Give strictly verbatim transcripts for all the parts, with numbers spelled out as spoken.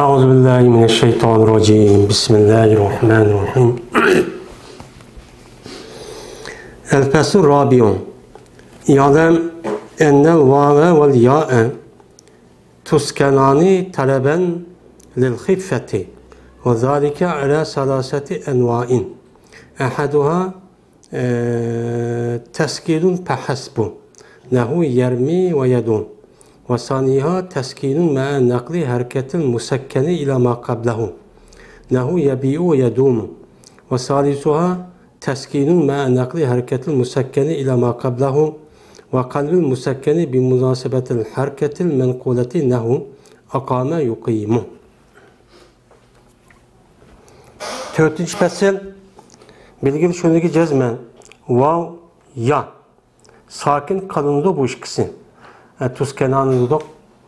أعوذ بالله من الشيطان الرجيم. بسم الله الرحمن الرحيم. الفصل الرابع. اعلم أن الواو والياء تسكنان طلبا للخفة، وذلك على ثلاثة أنواع. أحدها، آه، تسكين فحسب، نحو يرمي ويدوم. وثانيها تسكين مع نقل حركة المسكن إلى ما قبله، نحو يبيع ويدوم. وثالثها تسكين مع نقل حركة المسكن إلى ما قبله، وقلب المسكن بمناسبة الحركة المنقولة، نحو أقام يقيم. تۆتىنچى پەسىل. بىلگىلى شۇنىكى جەزمەن. ۋاۋ، يا. ساكىن قىلىنىدۇ بۇ ئىككىسى. ئە، تۇسكەنانى دېدۇق.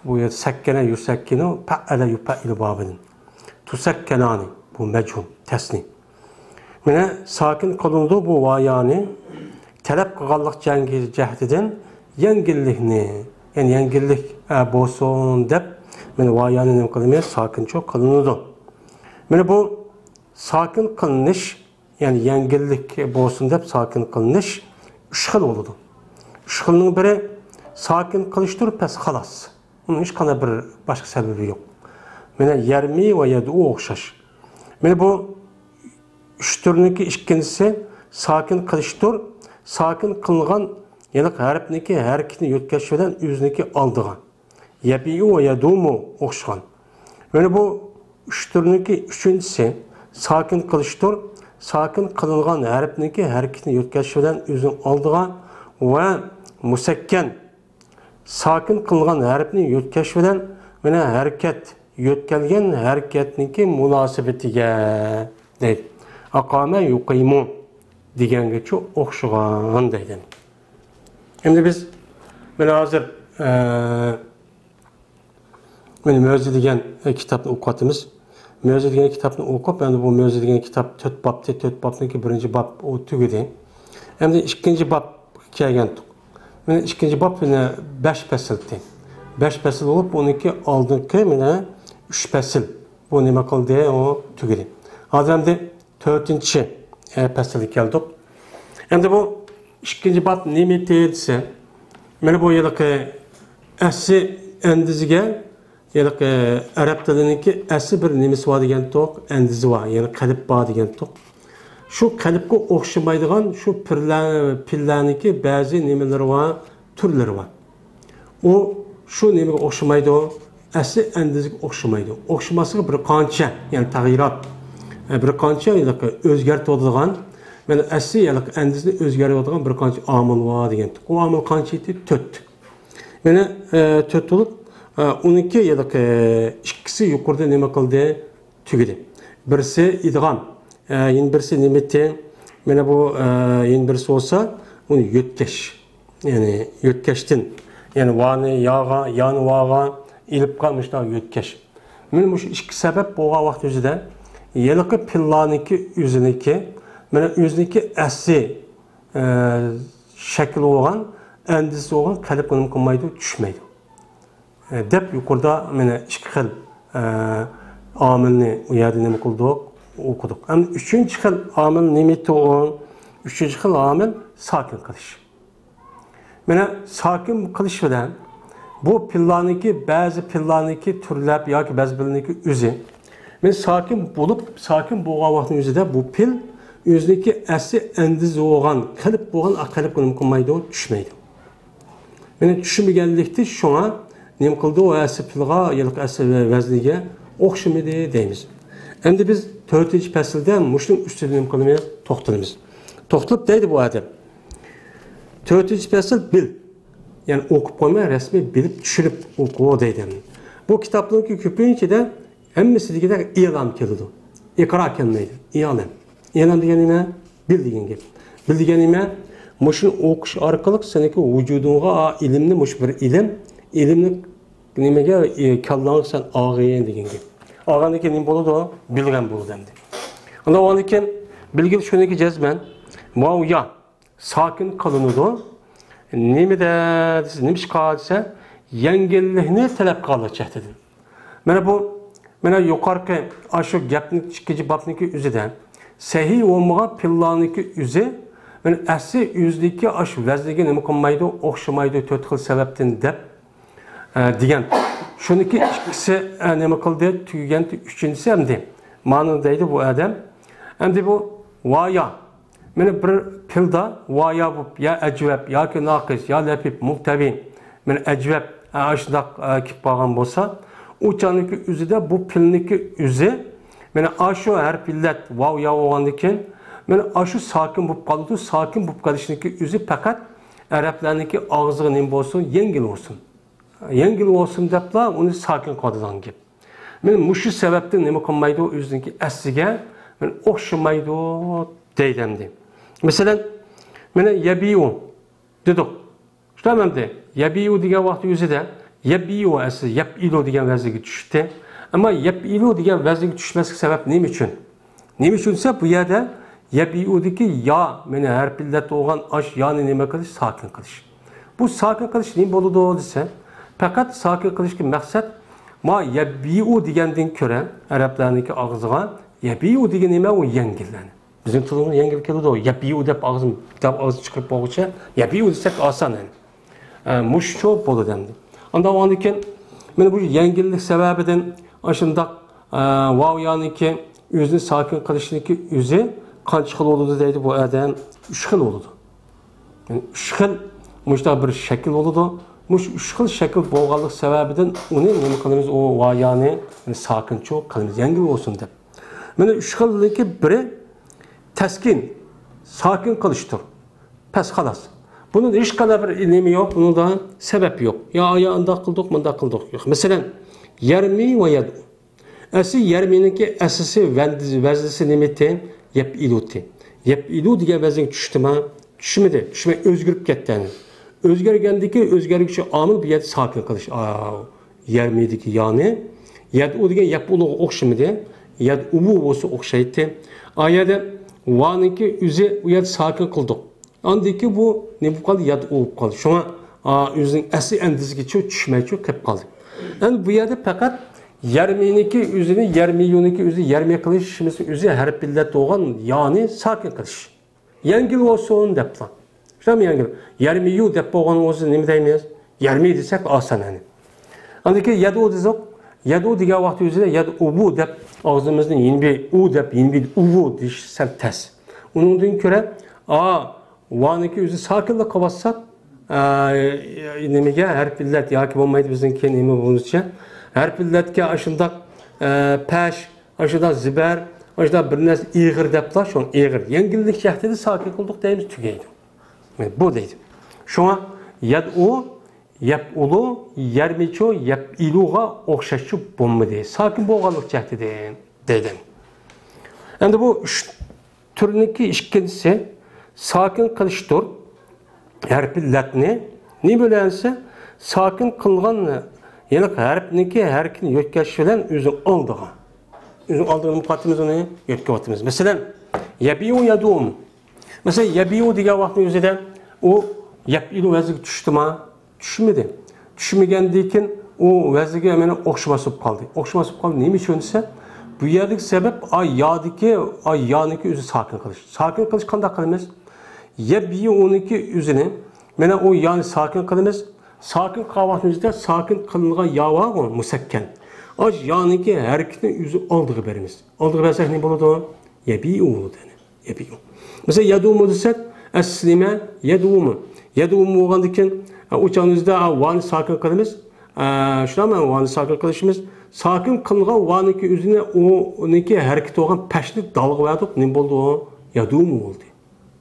بۇ يەردە سەككەنە يۇسەككىنۇ، پەئەلە يۇپەئىلۇ بابىدىن. تۇسەككەنانى، بۇ مەجھۇل، تەسنىي. مانا ساكىن قىلىنىدۇ بۇ ۋايانى. تەلەپ قىلغانلىق جەڭگى جەھىتىدىن يەڭگىللىكنى، يەنى يەڭگىللىك، ئە، بولسۇن دەپ، مانا ۋايانى نېمە قىلىمىز؟ ساكىنچۇ قىلىنىدۇ. مانا بۇ ساكىن قىلىنىش، يەنى يەڭگىللىك بولسۇن دەپ ساكىن قىلىنىش ئۈچ خىل بولىدۇ. ئۈچ خىلنىڭ بىرى ساكىن قىلىشتۇر، پەس خالاس. ئۇنىڭ ھېچقانداق بىر باشقا سەۋەبى يوق. مانا يەرمى ۋە يەدۇ ئوخشاش. مانا بۇ ئۈچ تۈرنىڭكى ئىككىنچىسى ساكىن قىلىشتۇر. ساكىن قىلغان يېنىق ھەرپنىڭكى ھەرىكىتىنى يۆتكەش بىلەن ئۆزىنىڭكى ئالدىغا. يەبىئۇ ۋە يەدۇمۇ ئوخشىغان. يەنە بۇ ئۈچ تۈرنىڭكى ئۈچىنچىسى ساكىن قىلىشتۇر. ساكىن قىلىنغان ھەرپنىڭكى ھەرىكىتىنى يۆتكەش بىلەن ئۆزىنىڭ ئالدىغا ۋە مۇسەككەن ساكىن قىلىنغان ھەرپنى يۆتكەش بىلەن مانا ھەرىكەت، يۆتكەلگەن ھەرىكەتنىڭكى مۇناسىۋىتىگە دەيدۇ. ئاقامە يۇقىمۇ دېگەنگىچۇ ئوخشىغان دەيدۇ. ئەمدى بىز مانا ھازىر، ئە، مانا مۆزە دېگەن، ئە، كىتابنى ئوقۇۋاتىمىز. مۆزە دېگەن كىتابنى ئوقۇپ، ئەمدى بۇ مۆزە دېگەن كىتاب تۆت بابتى، تۆت بابنىڭكى بىرىنچى باب ئۇ تۈگىدى. ئەمدى ئىككىنچى بابقا كەلگەنتۇق. مانا ئىككىنچى باب مانا بەش پەسىلتى. بەش پەسىل بولۇپ، ئۇنىڭكى ئالدىنقى مانا ئۈچ پەسىل. بۇ نېمە قىلدى؟ ئۇ تۈگىدى. ھازىر ئەمدى تۆتىنچى، ئە، پەسىلگە كەلدۇق. ئەمدى بۇ ئىككىنچى باب نېمىتى دېسە، مانا بۇ ھېلىقى ئەسلى ئەندىزىگە، ھېلىقى ئەرەب تىلىنىڭكى ئەسلى بىر نېمىسى بار دېگەنتۇق، ئەندىزى بار، يەنى قەلب بار دېگەنتۇق. شۇ قەلبكە ئوخشىمايدىغان شۇ پىللە-، پىللەرنىڭكى بەزى نېمىلىرى بار، تۈرلىرى بار. ئۇ شۇ نېمىگە ئوخشىمايدۇ؟ ئەسلى ئەندىزىگە ئوخشىمايدۇ. ئوخشىماسلىقى بىر قانچە، يەنى تەغيىرات، ئە، بىر قانچە ھېلىقى ئۆزگەرتىۋاتىدىغان، مانا ئەسلى ھېلىقى ئەندىزىنى ئۆزگەرتىۋاتىدىغان بىر قانچە ئامىل بار دېگەنتۇق. ئۇ ئامىل قانچە ئىدى؟ تۆت. مانا، ئە، تۆت بولۇپ، ئە، ئۇنىڭكى ھېلىقى ئىككىسى يۇقىرىدا نېمە قىلدى؟ تۈگىدى. بىرسى ئىدغام، ئە، يەنە بىرسى نېمىتى؟ مانا بۇ، ئە، يەنە بىرسى بولسا ئۇنى يۆتكەش. يەنى يۆتكەشتىن، يەنى ۋانى ياغا، يانى ۋاغا، ئېلىپقا مۇشۇنداق يۆتكەش. مانا مۇشۇ ئىككى سەۋەب بولغان ۋاقىت ئۆزىدە ھېلىقى پىللانىڭكى ئۆزىنىڭكى، مانا ئۆزىنىڭكى ئەسلى، ئە، شەكلى بولغان، ئەندىزىسى بولغان قەلبكە نېمە قىلمايدۇ؟ چۈشمەيدۇ. ئە، دەپ يۇقىرىدا مانا ئىككى خىل، ئە، ئامىلنى ئۇ يەردە نېمە قىلدۇق؟ ئوقۇدۇق. ئەمدى ئۈچىنچى خىل ئامىل نېمىتى ئۇ؟ ئۈچىنچى خىل ئامىل ساكىن قىلىش. مانا ساكىن قىلىش بىلەن بۇ پىللانىڭكى، بەزى پىللانىڭكى تۈرلەپ ياكى بەزى پىلنىڭكى ئۆزى. مانا ساكىن بولۇپ، ساكىن بولغان ۋاقىتنىڭ ئۆزىدە بۇ پىل ئۆزىنىڭكى ئەسلى ئەندىزە بولغان، قەلب بولغان، قەلبكە نېمە قىلمايدۇ؟ چۈشمەيدۇ. مانا چۈشمىگەنلىكتىن شۇڭا نېمە قىلدى؟ ئۇ ئەسلى پىلغا، ھېلىقى ئەسلى ۋەزنىگە ئوخشىمىدى دەيمىز. ئەمدى بىز تۆتىنچى پەسىلدە مۇشۇنىڭ ئۈستىدە نېمە قىلىمىز؟ توختىلىمىز. توختىلىپ دەيدۇ بۇ ئادەم. تۆتىنچى پەسىل بىل. يەنى ئوقۇپ قويماي، رەسمىي بىلىپ، چۈشىنىپ ئوقۇ دەيدۇ. بۇ كىتابنىڭكى كۆپىنچىدە ھەممىسى دېگۈدەك ئىلام كېلىدۇ. ئىقرا كەلمەيدۇ. ئىلام. ئىلام دېگەن نېمە؟ بىل دېگەن گەپ. بىل دېگەن نېمە؟ مۇشۇنى ئوقۇش ئارقىلىق سېنىڭكى ۋۇجۇدۇڭغا، ئا، ئىلىمنى، مۇشۇ بىر ئىلىم، ئىلىمنى نېمىگە، ئى، كاللاڭغا سەن ئالغىن دېگەن گەپ. ئالغاندىن كېيىن نېمە بولىدۇ؟ بىلگەن بولىدۇ ئەمدى. ئاندىن ئۇنىڭدىن كېيىن بىلگىلى شۇنىڭكى جەزمەن. ۋاۋ يا. ساكىن قىلىنىدۇ. نېمىدە دېسە، نېمىشقا دېسە، يەڭگىللىكنى تەلەپ قىلغانلىق جەھىتىدىن. مانا بۇ مانا يۇقىرىقى ئاشۇ گەپنىڭ ئىككىنچى بابنىڭكى ئۆزىدە سەھىھ بولمىغان پېئىللارنىڭكى ئۆزى، مانا ئەسلى ئۆزىدىكى ئاشۇ ۋەزنىگە نېمە قىلمايدۇ، ئوخشىمايدۇ، تۆت خىل سەۋەبتىن دەپ، ئە، دېگەن. شۇنىڭكى ئىككىسى، ئە، نېمە قىلدى؟ تۈگىگەن. ئۈچىنچىسى ئەمدى مانا دەيدۇ بۇ ئادەم. ئەمدى بۇ ۋايا. مانا بىر پېئىلدا ۋايا بولۇپ، يا ئەجۋەب، ياكى ناقىس، يا لەپىپ، مۇقتەۋى، مانا ئەجۋەب، ئە، ئاشۇنداق، ئە، كېلىپ قالغان بولسا، ئۇ چاغنىڭكى ئۆزىدە بۇ پېئىلنىڭكى ئۆزى، مانا ئاشۇ ھەرپى ئىللەت ۋاۋ يا بولغاندىن كېيىن، مانا ئاشۇ ساكىن بولۇپ قالىدۇ. ساكىن بولۇپ قېلىشنىڭكى ئۆزى پەقەت ئەرەبلەرنىڭكى ئاغزىغا نېمە بولسۇن؟ يەڭگىل بولسۇن. يەڭگىل بولسۇن دەپلا ئۇنى ساكىن قىلىدىغان گەپ. مانا مۇشۇ سەۋەبتىن نېمە قىلمايدۇ؟ ئۆزىنىڭكى ئەسلىگە مانا ئوخشىمايدۇ دەيدۇ ئەمدى. مەسىلەن، مانا يەبىئۇ دېدۇق. شۇنداقمۇ ئەمدى؟ يەبىئۇ دېگەن ۋاقىت ئۆزىدە يەبىئۇ ئەسلى يەپئىلۇ دېگەن ۋەزىنگە چۈشتى. ئەمما يەپئىلۇ دېگەن ۋەزىنگە چۈشمەسلىك سەۋەب نېمە ئۈچۈن؟ نېمە ئۈچۈن دېسە، بۇ يەردە يەبىئۇدىكى يا، مانا ھەرپى ئىللەت بولغان ئاش يانى نېمە قىلىش؟ ساكىن قىلىش. بۇ ساكىن قىلىش نېمە بولىدۇ دېسە، پەقەت ساكىن قىلىشتىكى مەقسەت، ما يەبىئۇ دېگەندىن كۆرە ئەرەبلەرنىڭكى ئاغزىغا يەبىئۇ دېگەن نېمە؟ ئۇ يەڭگىل، يەنى. بىزنىڭ تىلىمىزغا يەڭگىل كېلىدۇ. يەبىئۇ دەپ ئاغزىم، دەپ ئاغزىم چىقىرىپ بولغۇچە، يەبىئۇ دېسەك ئاسان، يەنى. ئە، مۇشۇچۇ بولىدۇ ئەمدى. ئاندىن ئاندىن كېيىن، مانا بۇ يەڭگىللىك سەۋەبىدىن ئاشۇنداق، ئە، ۋاۋ يانىكى ئۆزىنى ساكىن قىلىشنىكى ئۆزى قانچە خىل بولىدۇ دەيدۇ بۇ ئادەم؟ ئۈچ خىل بولىدۇ. يەنى ئۈچ خىل مۇشۇنداق بىر شەكىل بولىدۇ. مۇشۇ ئۈچ خىل شەكىل بولغانلىق سەۋەبىدىن ئۇنى نېمە قىلىمىز؟ ئۇ ۋاۋ يانى، يەنى ساكىنچۇ قىلىمىز، يەڭگىل بولسۇن دەپ. مانا ئۈچ خىلدىكى بىرى تەسكىن، ساكىن قىلىشتۇر. پەس، خالاس. بۇنىڭدا ھېچقانداق بىر نېمە يوق، بۇنىڭدا سەۋەب يوق. يا، يا ئانداق قىلدۇق، مۇنداق قىلدۇق. يوق. مەسىلەن، يەرمى ۋە يەدئۇ. ئەسلى يەرمىنىڭكى ئەسلىسى ۋەندىز-، ۋەزنىسى نېمىتى؟ يەپئىلۇتى. يەپئىلۇ دېگەن ۋەزىنگە چۈشتىما؟ چۈشمىدى. چۈشمەي ئۆزگىرىپ كەتتى. ئۆزگەرگەندىكى ئۆزگەرگۈچى ئامىل بۇ يەردە ساكىن قىلىش. ئا، يەرمى دېگەن يانى. يەدئۇ دېگەن يەپئۇلۇغا ئوخشىمىدى. يەدئۇۋۇ بولسا ئوخشايتتى. ئا يەردە ۋانىڭكى ئۆزى، ئۇ يەردە ساكىن قىلدۇق. ئاندىن كېيىن بۇ نېمە بولۇپ قالدى؟ يەدئۇ بولۇپ قالدى. شۇڭا، ئا، ئۆزىنىڭ ئەسلى ئەندىزىگىچە چۈشمەيچۇ قېلىپ قالدى. ئەمدى بۇ يەردە پەقەت يەرمىنىڭكى ئۆزىنى، يەرمىيۇنىڭكى ئۆزى، يەرمى قىلىش، شۇنىسى ئۆزى ھەرپى ئىللەت بولغان يانى ساكىن قىلىش. يەڭگىل بولسۇن دەپلا. شۇنداقمۇ يەڭگىل؟ يەرمىيۇ دەپ بولغان بولسا نېمە دەيمىز؟ يەرمى دېسەك ئاسان، يەنى. ئاندىن كېيىن يەدئۇ دېدۇق. يەدئۇ دېگەن ۋاقىت ئۆزىدە يەدئۇۋۇ دەپ ئاغزىمىزنى يېنىپ ئۇ دەپ، يېنىپ ئۇۋۇ دېيىش سەل تەس. ئۇنىڭدىن كۆرە، ئا، ۋانىڭكى ئۆزى ساكىنلىق قىلىۋاتساق، ئا، نېمىگە؟ ھەرپى ئىللەت ياكى بولمايدۇ بىزنىڭكى نېمە بولغۇچە. ھەرپى ئىللەتكە ئاشۇنداق، ئا، پەش، ئاشۇنداق زىبەر، ئاشۇنداق بىر نەرسە ئېغىر دەپلا، شۇڭا ئېغىر. يەڭگىللىك جەھىتىدە ساكىن قىلدۇق دەيمىز، تۈگەيدۇ. بۇ دەيدۇ. شۇڭا يەدئۇ، يەپئۇلۇ، يەرمىچۇ، يەپئىلۇغا ئوخشاشچۇ بولمىدى. ساكىن بولغانلىق جەھىتىدىن دەيدۇ. ئەمدى بۇ ئۈچ تۈرنىڭكى ئىككىنچىسى ساكىن قىلىشتۇر. ھەرپى ئىللەتنى نېمە بىلەن دېسە، ساكىن قىلغان، يەنى ھەرپنىڭكى ھەرىكىتىنى يۆتكەش بىلەن ئۆزىنىڭ ئالدىغا. ئۆزىنىڭ ئالدىغا نېمە قىلىۋاتىمىز؟ ئۇنى يۆتكەۋاتىمىز. مەسىلەن، يەبىئۇ يەدۇمۇ. مەسىلەن، يەبىئۇ دېگەن ۋاقىتنىڭ ئۆزىدە ئۇ يەپئىلۇ ۋەزنىگە چۈشتىما؟ چۈشمىدى. چۈشمىگەندىن كېيىن ئۇ ۋەزنىگە مانا ئوخشىماس بولۇپ قالدى. ئوخشىماس بولۇپ قالدى. نېمە ئۈچۈن دېسە، بۇ يەردىكى سەۋەب ئا يادىكى، ئا يانىڭكى ئۆزى ساكىن قىلىش. ساكىن قىلىش قانداق قىلىمىز؟ يەبئۇنىڭكى ئۆزىنى، مانا ئۇ يانى ساكىن قىلىمىز. ساكىن قىلغان ۋاقتىمىزدا ساكىن قىلىنغان يا بارغۇ، مۇسەككەن. ئاش يانىڭكى ھەرىكىتىنى ئۆزى ئالدىغا بېرىمىز. ئالدىغا بەرسەك نېمە بولىدۇ؟ يەبىئۇ بولىدۇ. يەبىئۇ. مەسىلەن، يەدۇمۇ دېسەك، ئەسلى نېمە؟ يەدۇمۇ. يەدۇمۇ بولغاندىن كېيىن، ئۇ چاغنىڭدا ۋانى ساكىن قىلىمىز. ئە، شۇنداقمۇ ۋانى ساكىن قىلىشىمىز. ساكىن قىلغان ۋانىڭكى ئۆزىنى، ئۇنىڭكى ھەرىكىتى بولغان پەشنى دالغا بەردۇق. نېمە بولدى ئۇ؟ يەدۇمۇ بولدى.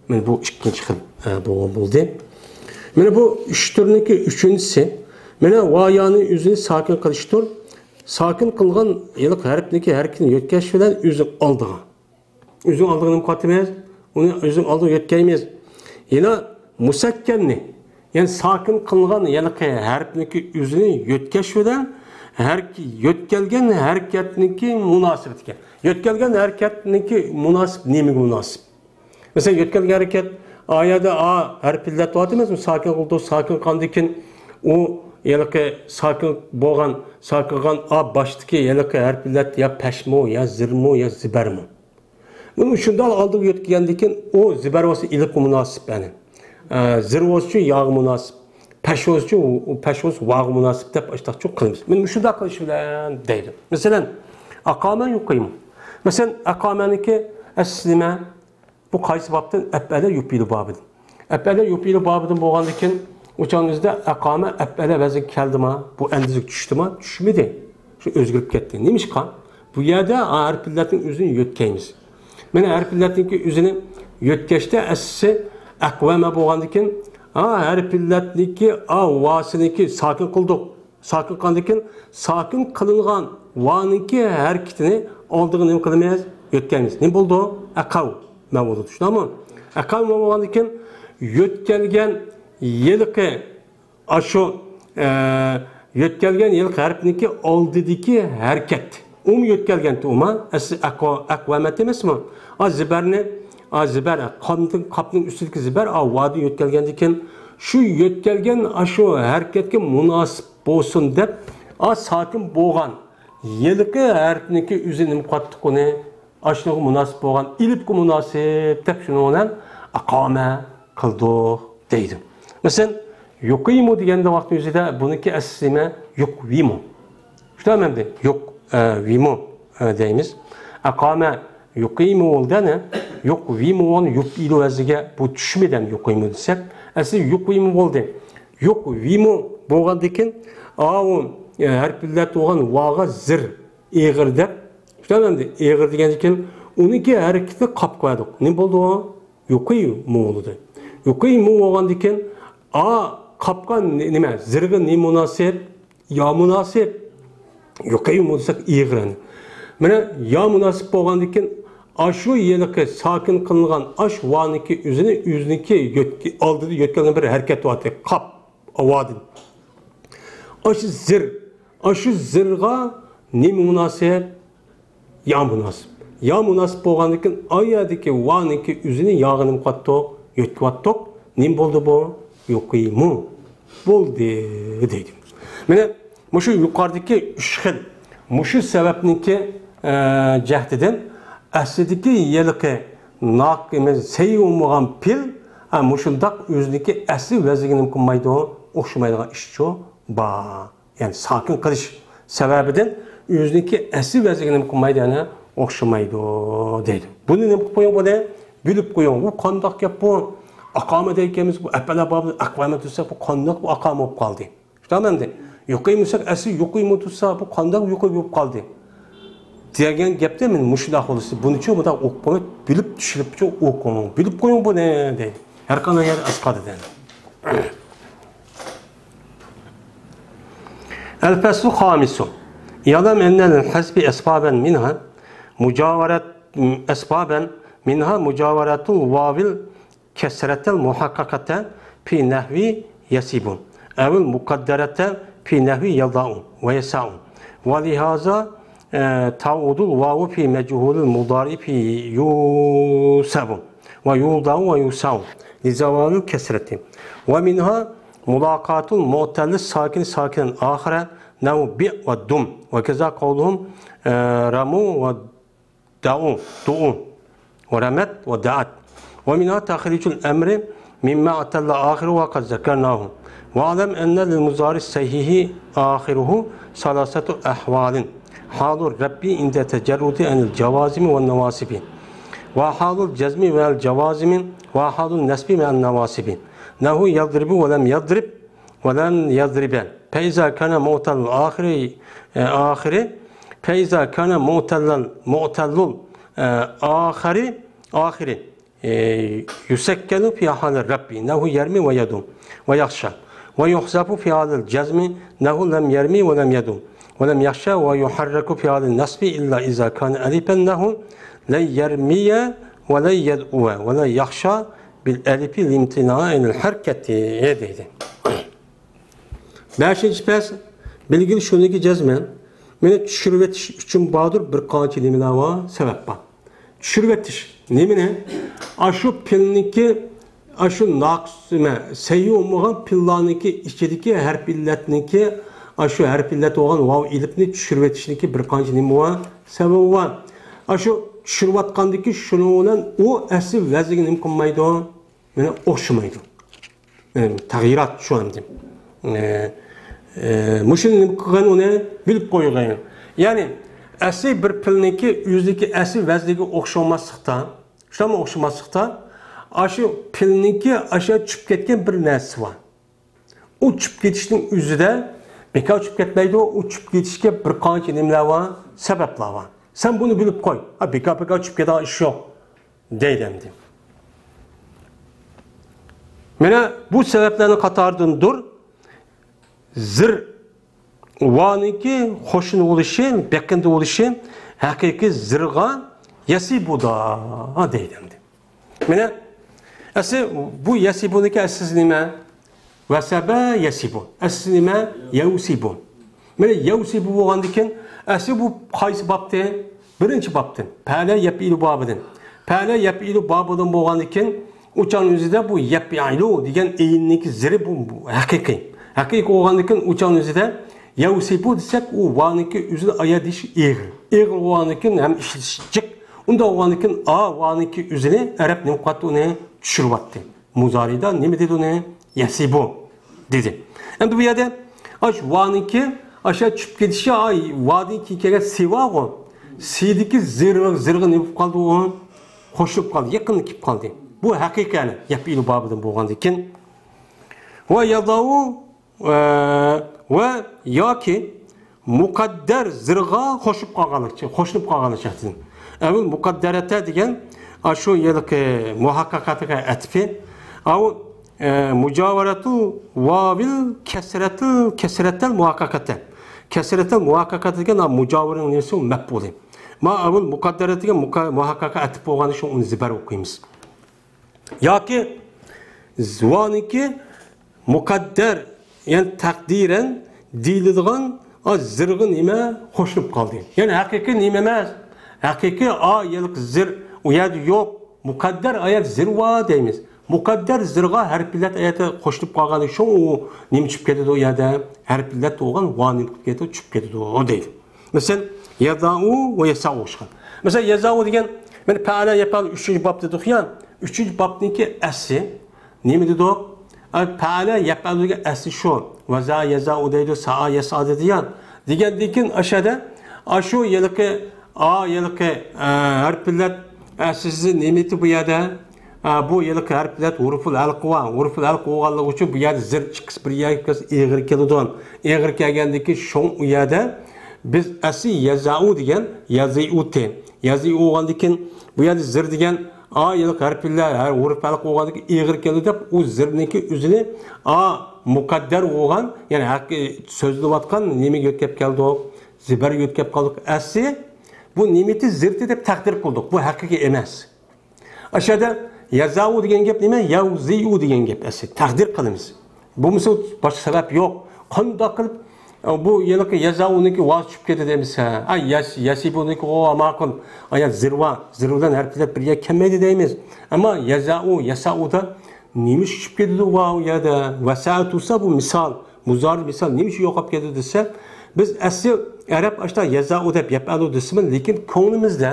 مانا بۇ ئىككىنچى خىل، ئە، بولغان بولدى. مانا بۇ ئۈچ تۈرنىڭكى ئۈچىنچىسى. مانا ۋا يانى ئۆزىنى ساكىن قىلىشتۇر. ساكىن قىلغان ھېلىقى ھەرپنىڭكى ھەرىكىتىنى يۆتكەش بىلەن ئۆزىنىڭ ئالدىغا. ئۆزىنىڭ ئالدىغا نېمە قىلىۋاتىمىز؟ ئۇنى ئۆزىنىڭ ئالدىغا يۆتكەيمىز. يەنە مۇسەككەننى، يەنى ساكىن قىلغان ھېلىقى ھەرپنىڭكى ئۆزىنى يۆتكەش بىلەن ھەرىكە-، يۆتكەلگەن ھەرىكەتنىڭكى مۇناسىۋىتىگە. يۆتكەلگەن ھەرىكەتنىڭكى مۇناسىپ نېمىگە مۇناسىپ؟ مەسىلەن، يۆتكەلگەن ھەرىكەت، ئا يەردە ئا ھەرپى ئىللەت دەۋاتىمىزمۇ؟ ساكىن قىلدۇق، ساكىن قىلغاندىن كېيىن ئۇ ھېلىقى ساكىن بولغان، ساكىن قىلغان ئا باشتىكى ھېلىقى ھەرپلەر يا پەشمۇ، يا زىرمۇ، يا زىبەرمۇ. مۇنۇ شۇنداق ئالدىغا يۆتكىگەندىن كېيىن، ئۇ زىبەر بولسا ئېلىپقا مۇناسىپ، يەنى، ئە، زىر بولسىچۇ ياغا مۇناسىپ، پەش بولسىچۇ، پەش بولسا ۋاغا مۇناسىپ دەپ ئاشتاقچۇ قىلىمىز. مانا مۇشۇنداق قىلىش بىلەن دەيدۇ. مەسىلەن، ئاقامە يۇقىمۇ. مەسىلەن، ئاقامەنىڭكى ئەسلى نېمە؟ بۇ قايسى بابتىن؟ ئەپئەلە يۇپئىلۇ بابىدىن. ئەپئەلە يۇپئىلۇ بابىدىن بولغاندىن كېيىن، ئۇچاڭ ئىزدە ئەقامە ئەپئەلە ۋەزىنگە كەلدىما؟ بۇ ئەندىزىگە چۈشتىما؟ چۈشمىدى. شۇ ئۆزگىرىپ كەتتى. نېمىشقا؟ بۇ يەردە ھەرپىللەتنىڭ ئۆزىنى يۆتكەيمىز. مانا ھەرپىللەتنىڭكى ئۆزىنى يۆتكەشتە ئەسلىسى ئەقۋەمە بولغاندىن كېيىن، ھا، ھەرپىللەتنىڭكى، ھا، ۋاسىنىڭكى ساكىن قىلدۇق. ساكىن قىلغاندىن كېيىن ساكىن قىلىنغان ۋانىڭكى ھەرىكىتىنى ئالدىغا نېمە قىلىمىز؟ يۆتكەيمىز. نېمە بولىدۇ؟ ئەقەۋ مەۋۇلۇ. چۈشتىڭمۇ؟ ئەقەۋ مەۋۇ بولغاندىن كېيىن يۆتكەلگەن ھېلىقى ئاشۇ، ئە، يۆتكەلگەن ھېلىقى ھەرپنىڭكى ئالدىدىكى ھەرىكەت. ئۇمۇ يۆتكەلگەنتى ئۇما. ئەسلى ئەقۋا-، ئەقۋەمەت ئەمەسمۇ؟ ئا زىبەرنى، ئا زىبەر، قاپنىڭ، قاپنىڭ ئۈستىدىكى زىبەر، ئا ۋادىن يۆتكەلگەندىن كېيىن شۇ يۆتكەلگەن ئاشۇ ھەرىكەتكە مۇناسىپ بولسۇن دەپ، ئا ساكىن بولغان ھېلىقى ھەرپنىڭكى ئۆزى نېمە قىلاتتۇق ئۇنى؟ ئاشۇنىڭغا مۇناسىپ بولغان، ئېلىپقا مۇناسىپ دەپ شۇنىڭ بىلەن ئاقامە قىلدۇق دەيدۇ. مەسىلەن، يۇقىمۇ دېگەندە ۋاقتى ئۆزىدە بۇنىڭكى ئەسلى نېمە؟ يۇقۋىمۇ. شۇنداق ئەمدى يۇق، ئە، ۋىمۇ، ئە، دەيمىز. ئاقامە يۇقىمۇ بولدى، ئەنە. يۇقۋىمۇ بولغان يۇپئىلۇ ۋەزنىگە بۇ چۈشمىدى، ئەنە، يۇقىمۇ دېسەك. ئەسلى يۇقۋىمۇ بولدى. يۇقۋىمۇ بولغاندىن كېيىن، ئاۋۇ، ئە، ھەرپىللەر بولغان ۋاغا زىر ئېغىر دەپ، شۇنداق ئەمدى ئېغىر دېگەندىن كېيىن ئۇنىڭكى ھەرىكىتىنى قاپقا بەردۇق. نېمە بولدى ئۇ؟ يۇقىمۇ بولدى. يۇقىمۇ بولغاندىن كېيىن، ئا، قاپقا نې-، نېمە، زىرغا نېمە مۇناسىپ؟ يا مۇناسىپ. يۇقىمۇ دېسەك ئېغىر ئەنە. مانا يا مۇناسىپ بولغاندىن كېيىن، ئاشۇ ھېلىقى ساكىن قىلىنغان ئاش ۋانىڭكى ئۆزىنى، ئۆزىنىڭكى يۆتكە-، ئالدىدا يۆتكەلگەن بىر ھەرىكەت بارتى. قاپ، ئاۋادىن. ئاشۇ زىر، ئاشۇ زىرغا نېمە مۇناسىپ؟ يا مۇناسىپ. يا مۇناسىپ بولغاندىن كېيىن، ئا يەردىكى ۋانىڭكى ئۆزىنى ياغا نېمە قىلىۋاتتۇق؟ يۆتكىۋاتتۇق. نېمە بولدى بۇ؟ يۇقىمۇ بولدى دەيدۇ. مانا مۇشۇ يۇقىرىدىكى ئۈچ خىل، مۇشۇ سەۋەبنىڭكى، ئە، جەھىتىدىن ئەسلىدىكى ھېلىقى ناق-، سەي بولمىغان پېئىل، ئە، مۇشۇنداق ئۆزىنىڭكى ئەسلى ۋەزنىگە نېمە قىلمايدۇ؟ ئوخشىمايدىغان ئىشچۇ بار. يەنى ساكىن قىلىش سەۋەبىدىن ئۆزىنىڭكى ئەسلى ۋەزنىگە نېمە قىلمايدۇ؟ يەنى ئوخشىمايدۇ دەيدۇ. بۇنى نېمە قىلىپ قويۇڭ بۇنى؟ بىلىپ قويۇڭ. بۇ قانداق گەپ بۇ؟ ئاقامە دەيكەنمىز، بۇ ئەپئەلە بابىدىن ئەقۋەمە دېسەك، بۇ قانداق بۇ ئاقامە بولۇپ قالدى؟ شۇنداقمۇ ئەمدى؟ يۇقىمۇ دېسەك، ئەسلى يۇقىمۇ تۇرسا، بۇ قانداق يۇقى بولۇپ قالدى؟ دېگەن گەپتە مەن مۇشۇنداق بولسا، بۇنىچۇ مۇنداق ئوقۇپ قويۇڭ، بىلىپ چۈشىنىپچۇ ئوقۇڭ. بىلىپ قويۇڭ بۇنى دەيدۇ. ھەر قانداق يەردە ئەسقاتىدۇ. الفصل الخامس. اعلم أن للحذف أسبابا منها مجاورة، أسبابا منها مجاورة الواو الكسرة المحققة في نحو يسيب، أو المقدرة في نحو يضع ويسع. ولهذا، آه، تعود الواو في مجهول المضارع في يوسب ويوضع ويوسع لزوال الكسرة. ومنها ملاقاة المعتل الساكن ساكنا آخر نحو بع ودم، وكذا قولهم، آه، رموا ودعوا، دعوا، ورمت ودعت. ومنها تخريج الأمر مما اعتل آخره وقد ذكرناه. واعلم أن للمضارع الصحيح آخره ثلاثة أحوال: حال الرفع عند التجرد عن الجوازم والنواصب، وحال الجزم مع الجوازم، وحال النصب مع النواصب. نحو يضرب ولم يضرب ولن يضرب. فإذا كان معتل الآخر، آخر، فإذا كان معتل، معتل الآخر، آخر، يسكن في حال الرفع، نحو يرمي ويدم، ويخشى، ويحذف في حال الجزم، نحو لم يرم ولم يدم، ولم يخش، ويحرك في حال النصب إلا إذا كان ألفا، نحو لن يرمي ولن يدعو ولن يخش بالألف لامتناع عن الحركة دەيدۇ. بەشىنچى پەس، بىلگىلى شۇنىڭكى جەزمەن مېنى چۈشۈرۈۋېتىش ئۈچۈن باردۇر بىر قانچە نېمىلەر بار، سەۋەب بار. چۈشۈرۈۋېتىش نېمىنى؟ ئاشۇ پېئىلنىڭكى ئاشۇ ناقىس نېمە، سەھىھ بولمىغان پېئىللارنىڭكى ئىچىدىكى ھەرپ ئىللەتنىڭكى، ئاشۇ ھەرپ ئىللەت بولغان ۋاۋ ئېلىپنى چۈشۈرۈۋېتىشنىڭكى بىر قانچە نېمە بار؟ سەۋەبى بار. ئاشۇ چۈشۈرۈۋاتقاندىكى شۇنىڭ بىلەن ئۇ ئەسلى ۋەزنىگە نېمە قىلمايدۇ؟ مانا ئوخشىمايدۇ. ئە، تەغيىرات شۇ ئەمدى. ئە، ئە، مۇشۇنى نېمە قىلغان ئۇنى بىلىپ قويغىن. يەنى ئەسلى بىر پېئىلنىڭكى ئۆزىدىكى ئەسلى ۋەزنىگە ئوخشىماسلىقتا، شۇنداقمۇ ئوخشىماسلىقتا، ئاشۇ پېئىلنىڭكى ئاشۇ چۈشۈپ كەتكەن بىر نەرسىسى بار. ئۇ چۈشۈپ كېتىشنىڭ ئۆزىدە بىكار چۈشۈپ كەتمەيدۇ، ئۇ چۈشۈپ كېتىشكە بىر قانچە نېمىلەر بار، سەۋەبلەر بار. سەن بۇنى بىلىپ قوي. ھا، بىكار-بىكار چۈشۈپ كېتىدىغان ئىش يوق. دەيدۇ ئەمدى. مانا بۇ سەۋەبلەرنىڭ قاتارىدىندۇر زىر ۋانىڭكى قوشنا بولۇشى، بېقىندى بولۇشى ھەقىقىي زىرغا يەسىبۇدا دەيدۇ ئەمدى. مانا ئەسلى بۇ يەسىبۇنىڭكى ئەسلىسى نېمە؟ ۋەسەبە يەسىبۇ. ئەسلى نېمە؟ يەۋسىبۇ. مانا يەۋسىبۇ بولغاندىكىن، ئەسلى بۇ قايسى بابتى؟ بىرىنچى بابتىن. پەئەلە يەپئىلۇ بابىدىن. پەئەلە يەپئىلۇ بابىدىن بولغاندىكىن، ئۇ چاغنىڭ ئۆزىدە بۇ يەپئىلۇ دېگەن ئېيننىڭكى زىرى بۇ، بۇ ھەقىقىي. ھەقىقىي بولغاندىكىن، ئۇ چاغنىڭ ئۆزىدە يەۋسىبۇ دېسەك، ئۇ ۋانىڭكى ئۆزىنى ئايا دېيىش ئېغىر. ئېغىر بولغاندىكىن ھەم ئىشلىتىش جىق. ئۇنداق بولغاندىكىن، ئا ۋانىڭكى ئۆزىنى ئەرەب نېمە قىلىۋاتتى؟ ئۇنى چۈشۈرۈۋاتتى. مۇزارىدا نېمە دېدى ئۇنى؟ يەسىبۇ دېدى. ئەمدى بۇ يەردە ئاش ۋانىڭكى ئاشا چۈشۈپ كېتىشى، ئاي، ۋادىن كېيىن كەلگەن سى بارغۇ. سىدىكى زىر، زىرغا نېمە بولۇپ قالدى ئۇ؟ قوشۇلۇپ قالدى، يېقىنلىشىپ قالدى. بۇ ھەقىقىي، يەنى يەپئىلۇ بابىدىن بولغاندىن كېيىن. ۋە يەزاۋۇ، ۋە، ۋە ياكى مۇقەددەر زىرغا قوشۇپ قالغانلىقچە، قوشۇلۇپ قالغانلىقچە. ئەۋۇل مۇقەددەرەتە دېگەن ئاشۇ يەرلىكى مۇھەققەقەتكە ئەتىپى. ئاۋۇ، ئە، مۇجاۋەرەتۇ ۋاۋىل كەسرەتىل، كەسرەتەل مۇھەققەقەتە. كەسرەتەل مۇھەققەقەتە دېگەن مۇجاۋىرىنىڭ نېمىسى؟ مەپئۇلى. ما ئەۋۇل مۇقەددەرەت دېگەن مۇقە-، مۇھەققەقە ئەتىپ بولغان شۇ ئۇنى زىبەر ئوقۇيمىز. ياكى زىۋانىكى مۇقەددەر، يەنى تەقدىرەن دېيىلىدىغان، ئا، زىرغا نېمە قوشۇلۇپ قالدى. يەنى ھەقىقىي نېمە ئەمەس. ھەقىقىي ئا يەلقى زىر ئۇ يەردە يوق. مۇقەددەر ئايەت زىرۋا دەيمىز. مۇقەددەر زىرغا ھەرپ ئىللەت ئايەتى قوشۇلۇپ قالغان شۇ ئۇ نېمە چۈشۈپ كېتىدۇ ئۇ يەردە؟ ھەرپ ئىللەت بولغان ۋا نېمە قىلىپ كېتىدۇ؟ چۈشۈپ كېتىدۇ دەيدۇ. مەسىلەن، يەزاۋۇ ۋە يەساۋۇ ئوخشىغان. مەسىلەن، يەزاۋۇ دېگەن، مانا پەئەلە يەپئەلۇ ئۈچىنچى باب دېدۇق يا، ئۈچىنچى بابنىڭكى ئەسلى نېمە دېدۇق؟ ئە، پەئەلە يەپئەلۇ دېگەن ئەسلى شۇ. ۋەزا يەزاۋۇ دەيدۇ، سائا يەسا دېدى يا. دېگەندىن كېيىن ئاشۇ يەردە، ئاشۇ ھېلىقى، ئا، ھېلىقى، ئە، ھەرپ ئىللەت ئەسلىسى نېمىتى بۇ يەردە؟ ئا، بۇ ھېلىقى ھەرپ ئىللەت ھۇرۇفۇل ھەلقى بار. ھۇرۇفۇل ھەلقى بولغانلىقى ئۈچۈن بۇ يەردە زىر ئىككىسى بىر يەرگە كەلسە ئېغىر كېلىدۇ. ئېغىر كەلگەندىن كېيىن شۇڭ ئۇ يەردە بىز ئەسلى يەزاۋۇ دېگەن يەزىئۇتى. يەزىئۇ بولغاندىن كېيىن بۇ يەردە زىر دېگەن ئا يەلقى ھەرپ ئىللە، ھەر ھۇرۇپ ھەلقى بولغاندىن كېيىن ئېغىر كېلىدۇ دەپ، ئۇ زىرنىڭكى ئۆزىنى ئا مۇقەددەر بولغان، يەنى ھەققى سۆزلىنىۋاتقان نېمىگە يۆتكەپ كەلدۇق؟ زىبەرگە يۆتكەپ قالدۇق. ئەسلى بۇ نېمىتى زىرتى دەپ تەقدىر قىلدۇق. بۇ ھەقىقىي ئەمەس. ئاشۇ يەردە يەزاۋۇ دېگەن گەپ نېمە؟ يەۋزىئۇ دېگەن گەپ ئەسلى. تەقدىر قىلىمىز. بولمىسا باشقا سەۋەب يوق. قانداق قىلىپ، ئە، بۇ ھېلىقى يەزاۋۇنىڭكى ۋاز چۈشۈپ كېتىدۇ دەيمىز ھە؟ ئە، يەس-، يەسىبۇنىڭكى غۇ ماقۇل. ئايا زىرۋا، زىرۋىدىن ھەرپ ئىللەت بىر يەر كەلمەيدۇ دەيمىز. ئەمما يەزاۋۇ، يەساۋۇدا نېمە ئىش چۈشۈپ كېتىدۇ ۋاۋ يەردە؟ ۋەسا تۇرسا بۇ مىسال، مۇزارى مىسال نېمە ئىش يوقاپ كېتىدۇ دېسە، بىز ئەسلى ئەرەب ئاشتا يەزاۋۇ دەپ يەپئەلۇ دېسىمۇ، لېكىن كۆڭلىمىزدە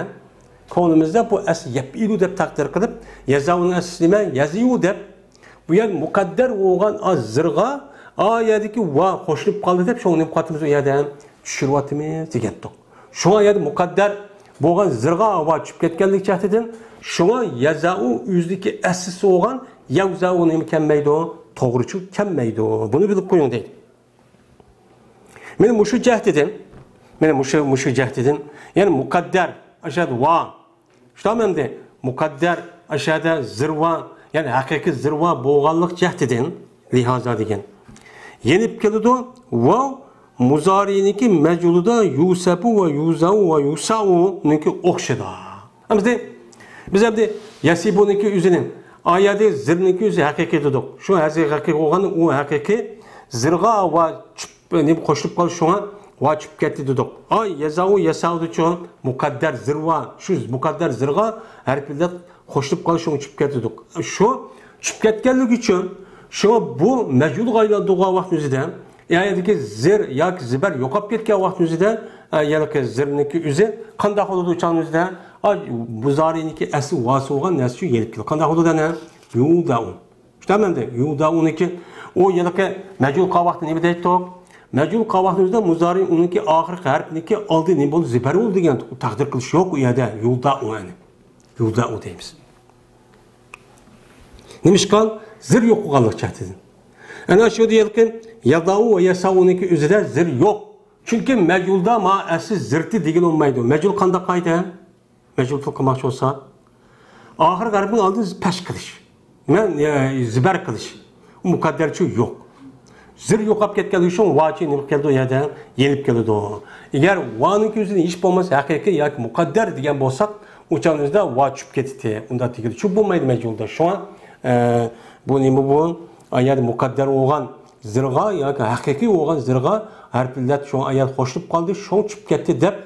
كۆڭلىمىزدە بۇ ئەسلى يەپئىلۇ دەپ تەقدىر قىلىپ، يەزاۋۇنىڭ ئەسلىسى نېمە؟ يەزىئۇ دەپ، بۇ يەر مۇقەددەر بولغان ئا زىرغا ئا يەردىكى ۋا قوشۇلۇپ قالدى دەپ، شۇڭا نېمە قىلىۋاتىمىز؟ ئۇ يەردە چۈشۈرۈۋاتىمىز دېگەنتۇق. شۇڭا يەردە مۇقەددەر بولغان زىرغا ۋا چۈشۈپ كەتكەنلىك جەھىتىدىن، شۇڭا يەزاۋۇ ئۆزىدىكى ئەسلىسى بولغان يەۋزاۋۇ نېمە كەلمەيدۇ؟ توغرا چۈشۈپ كەلمەيدۇ. بۇنى بىلىپ قويۇڭ دەيدۇ. مانا مۇشۇ جەھەتتىن، مانا مۇشۇ، مۇشۇ جەھەتتىن، يەنى مۇقەددەر، ئاشۇ يەردە ۋا. شۇنداقمۇ ئەمدى؟ مۇقەددەر، ئاشۇ يەردە زىرۋا، يەنى ھەقىقىي زىرۋا بولغانلىق جەھەتتىن، لىھازا دېگەن. يېنىپ كېلىدۇ، ۋاۋ مۇزارىنىڭكى مەجھۇلىدا يۇسەبۇ ۋە يۇزاۋۇ ۋە يۇساۋۇنىڭكى ئوخشىدى. ئەمدى بىز ئەمدى يەسىبۇنىڭكى ئۆزىنى، ئايەدە زىرنىڭكى ئۆزى ھەقىقىي دېدۇق. شۇ ھەزى ھەقىقىي بولغان، ئۇ ھەقىقىي زىرغا ۋا چۈپ، نېمە قوشۇلۇپ قالدى، شۇڭا ۋا چۈشۈپ كەتتى دېدۇق. ئاي يەزاۋۇ يەساۋۇدىچۇ مۇقەددەر زىرۋا، شۇ مۇقەددەر زىرغا ھەرپ ئىللەت قوشۇلۇپ قالدى، شۇڭا چۈشۈپ كەتتى دېدۇق. شۇ چۈشۈپ كەتكەنلىكى ئۈچۈن، شۇڭا بۇ مەجھۇلغا ئايلاندۇرغان ۋاقىتنىڭ ئۆزىدە، يەنىكى زىر ياكى زىبەر يوقاپ كەتكەن ۋاقىتنىڭ ئۆزىدە، ئە، يەنىكى زىرنىڭكى ئۆزى قانداق بولىدۇ ئۇ چاغنىڭ ئۆزىدە؟ ئا، مۇزارىنىڭكى ئەسلى ۋاسىتە بولغان نەرسە ئۈچۈن يېنىپ كېلىدۇ. قانداق بولىدۇ ئەنە؟ يۇدەئۇ. شۇنداقمۇ ئەمدى؟ يۇدەئۇنىڭكى ئۇ ھېلىقى مەجھۇل قالغان ۋاقىتتا نېمە دەيتتۇق؟ مەجھۇل قالغان ۋاقىتنىڭ ئۆزىدە مۇزارى ئۇنىڭكى ئاخىرقى ھەرپنىڭكى ئالدى نېمە بولدى؟ زىبەر بولدى دېگەن تەقدىر قىلىش يوق ئۇ يەردە. يۇدەئۇ ئەنە. يۇدەئۇ دەيمىز. نېمىشقا؟ زىر يوق بولغانلىق جەھەتتىن. ئەنە شۇ دېگەنلىكى يەدەئۇ ۋە يەسەئۇنىڭكى ئۆزىدە زىر يوق. چۈنكى مەجھۇلدا ما ئەسلى زىرتى دېگىلى بولمايدۇ. مەجھۇل قانداق قائىدە؟ مەجھۇل پېئىل قىلماقچى بولسا، ئاخىرقى ھەرپنىڭ ئالدىدا پەش قىلىش. نېمە؟ ئە، زىبەر قىلىش. مۇقەددەرچۇ يوق. زىر يوقاپ كەتكەنلىكى ئۈچۈن ۋاچى نېمە كەلدى ئۇ يەردە؟ يېنىپ كېلىدۇ. ئەگەر ۋانىڭكى ئۆزىنى ھېچ بولمىسا ھەقىقىي ياكى مۇقەددەر دېگەن بولساق، ئۇ چاغنىڭ ئۆزىدە ۋا چۈشۈپ كېتىتتى. ئۇنداق دېگىلى چۈشۈپ بولمايدۇ مەجھۇلدا. شۇڭا، ئە، بۇ نېمە بۇ؟ ئا يەردە مۇقەددەر بولغان زىرغا ياكى ھەقىقىي بولغان زىرغا ھەرپىللەت شۇڭا ئايەت قوشۇلۇپ قالدى، شۇڭ چۈشۈپ كەتتى دەپ،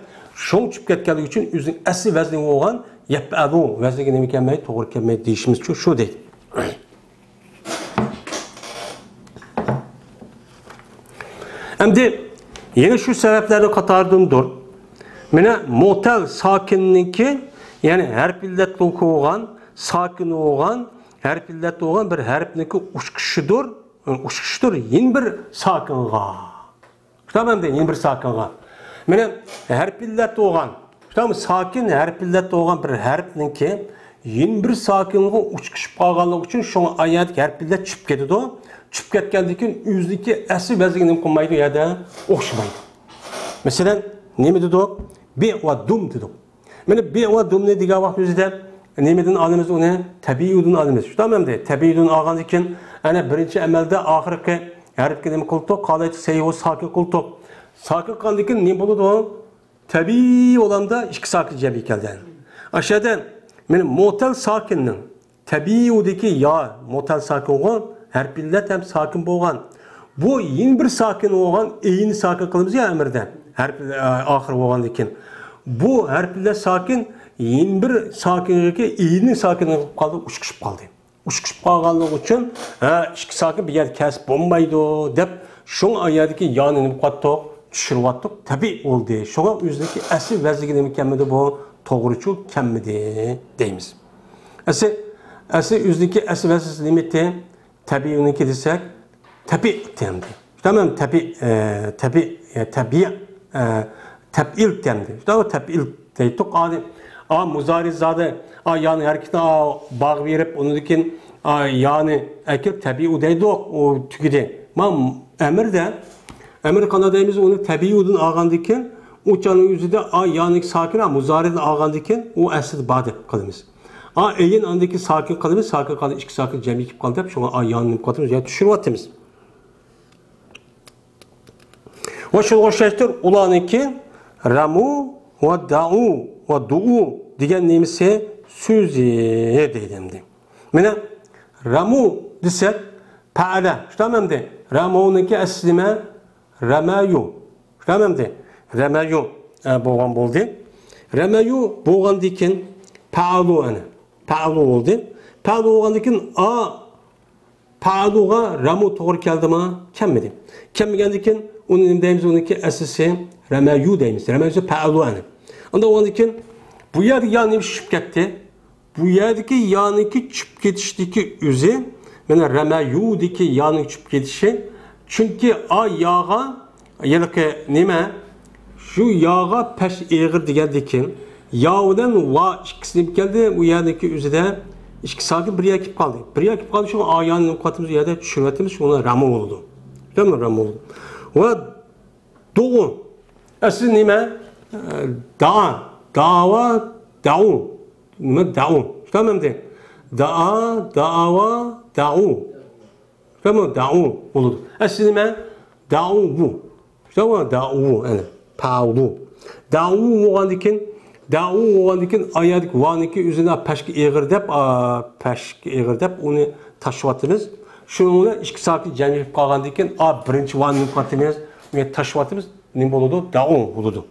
شۇڭ چۈشۈپ كەتكەنلىكى ئۈچۈن ئۆزىنىڭ ئەسلى ۋەزنى بولغان يەپئەلۇ ۋەزنىگە نېمە كەلمەيدۇ، توغرا كەلمەيدۇ دېيىشىمىزچۇ شۇ دەيدۇ. ئەمدى يەنە شۇ سەۋەبلەرنىڭ قاتارىدىندۇر. مانا مۇئتەل ساكىننىڭكى، يەنى ھەرپىللەت بولغان، ساكىن بولغان، ھەرپىللەت بولغان بىر ھەرپنىڭكى ئۇچقۇشىدۇر. ئۇچقۇشتۇر يەنە بىر ساكىنغا. شۇنداقمۇ ئەمدى يەنە بىر ساكىنغا. مانا ھەرپىللەت بولغان، شۇنداقمۇ ساكىن ھەرپىللەت بولغان بىر ھەرپنىڭكى يەنە بىر ساكىنغا ئۇچقۇشۇپ قالغانلىقى ئۈچۈن شۇڭا ئايەتتىكى ھەرپىللەت چۈشۈپ كېتىدۇ. چۈشۈپ كەتكەندىن كېيىن ئۆزىنىڭكى ئەسلى ۋەزنىگە نېمە قىلمايدۇ، يەردە ئوخشىمايدۇ. مەسىلەن، نېمە دېدۇق؟ بى ۋە دۇم دېدۇق. مانا بى ۋە دۇمنى دېگەن ۋاقىت ئۆزىدە نېمىدىن ئالىمىز ئۇنى؟ تەبىئىيۇدىن ئالىمىز. شۇنداقمۇ ئەمدى؟ تەبىئىيۇدىن ئالغاندىن كېيىن، ئەنە بىرىنچى ئەمەلدە ئاخىرقى ھەرپكە نېمە قىلدۇق؟ قالدى سەييۇ ساكىن قىلدۇق. ساكىن قىلغاندىن كېيىن نېمە بولىدۇ؟ تەبىئىي ئالەمدە ئىككى ساكىن جەمئىي كەلدى. ئاشۇ يەردە مانا مۇئتەل ساكىننىڭ تەبىئىيۇدىكى يا مۇئتەل ساكىنغۇ، ھەرپىللەت ھەم ساكىن بولغان. بۇ يەنە بىر ساكىن بولغان، ئەينى ساكىن قىلىمىز يا ئەمىردە. ھەرپ، ئە، ئاخىر بولغاندىن كېيىن. بۇ ھەرپىللەت ساكىن يەنە بىر ساكىنغا، ئەينى ساكىن قىلىپ قالدى، ئۇچقۇشۇپ قالدى. ئۇچقۇشۇپ قالغانلىقى ئۈچۈن، ھە، ئىككى ساكىن بىر يەردە كەسىپ بولمايدۇ دەپ، شۇڭا ئايەتتىكى يانى نېمە قىلىۋاتتۇق؟ چۈشۈرۈۋاتتۇق. تەبىئىي بولدى. شۇڭا ئۆزىنىڭكى ئەسلى ۋەزنىگە نېمە كەلمىدى بۇ؟ توغرىچۇ كەلمىدى دەيمىز. ئەسلى، ئەسلى ئۆزىنىڭكى ئەسلى ۋەزنى نېمە ئىدى؟ تەبىئىينىڭكى دېسەك، تەبىئ تەمدى. تامام تەبىئ، ئە، تەبىئ، ئە، تەبىئ، ئە، تەپئىل تەمدى. شۇنداق تەپئىل دەيتتۇق. ئانى، ئا، مۇزارى زادى، ئا، يانى ھەرىكىتىنى، ئا، باغ بېرىپ، ئۇنىڭدىن كېيىن، ئا، يانى ئەكىپ تەبىئۇ دەيدۇق، ئۇ تۈگىدى. ما ئەمىردە، ئەمىر قانداق دەيمىز، ئۇنى تەبىئۇدىن ئالغاندىن كېيىن، ئۇ چاغنىڭ ئۆزىدە، ئا، يانى ساكىن، ئا، مۇزارىدىن ئالغاندىن كېيىن، ئۇ ئەسلىدە بار دەپ قالىمىز. ئا، ئەين ئاندىكى ساكىن قىلىمىز، ساكىن قالدى، ئىككى ساكىن جەمئىي كېلىپ قالدى دەپ، شۇڭا ئا، يانى نېمە قىلىۋاتىمىز، يەنە چۈشۈرۈۋاتىمىز. ۋە شۇنىڭغا ئوخشاشتۇر، ئۇلارنىڭكى رەمۇ ۋە دەئۇ ۋە دۇئۇ دېگەن نېمىسى سۆزى دەيدۇ ئەمدى. مانا رەمۇ دېسەك، پەئەلە. شۇنداقمۇ ئەمدى؟ رەمۇنىڭكى ئەسلى نېمە؟ رەمەيۇ. شۇنداقمۇ ئەمدى؟ رەمەيۇ، ئە، بولغان بولدى. رەمەيۇ بولغاندىن كېيىن پەئەلۇ ئەنە. پەئەلۇ بولدى. پەئەلۇ بولغاندىن كېيىن ئا، پەئەلۇغا رەمۇ توغرا كەلدىما؟ كەلمىدى. كەلمىگەندىن كېيىن ئۇنى نېمە دەيمىز؟ ئۇنىڭكى ئەسلىسى رەمەيۇ دەيمىز. رەمەيۇ پەئەلۇ ئەنە. ئۇنداق بولغاندىن كېيىن بۇ يەردە يا نېمە چۈشۈپ كەتتى؟ بۇ يەردىكى يانىڭكى چۈشۈپ كېتىشتىكى ئۆزى، مانا رەمەيۇدىكى يانىڭ چۈشۈپ كېتىشى. چۈنكى ئا ياغا ھېلىقى نېمە؟ شۇ ياغا پەش ئېغىر دېگەندىكىن، يا بىلەن ۋا ئىككىسى نېمە كەلدى؟ ئۇ يەردىكى ئۆزىدە ئىككى ساكىن بىر يەرگە كېلىپ قالدى. بىر يەرگە كېلىپ قالدى، شۇڭا ئا يانى نېمە قىلىۋاتىمىز؟ ئۇ يەردە چۈشۈرۈۋاتىمىز، شۇڭا رەمۇ بولىدۇ. رەمۇ، رەمۇ بولىدۇ. ۋە دۇئۇ. ئەسلى نېمە؟ دائا. داۋا، دەئۇ. نېمە؟ دەئۇ. شۇنداقمۇ ئەمدى؟ داءا، داۋا، دەئۇ. شۇنداقمۇ؟ دەئۇ بولىدۇ. ئەسلى نېمە؟ دەئۇ. شۇنداقمۇ؟ دەئۇ، يەنى پەئۇلۇ. دەئۇ بولغاندىكىن، دەئۇ بولغاندىكىن، ئايەتتىكى ۋانىكى ئۆزىنى پەشكە ئېغىر دەپ، ئا، پەشكە ئېغىر دەپ ئۇنى تاشلىۋاتىمىز. شۇنىڭ بىلەن ئىككى ساكىن جەم يېپىپ قالغاندىكىن، ئا، بىرىنچى ۋانى نېمە قىلىۋاتىمىز؟ ئۇنى تاشلىۋاتىمىز. نېمە بولىدۇ؟ دەئۇ بولىدۇ.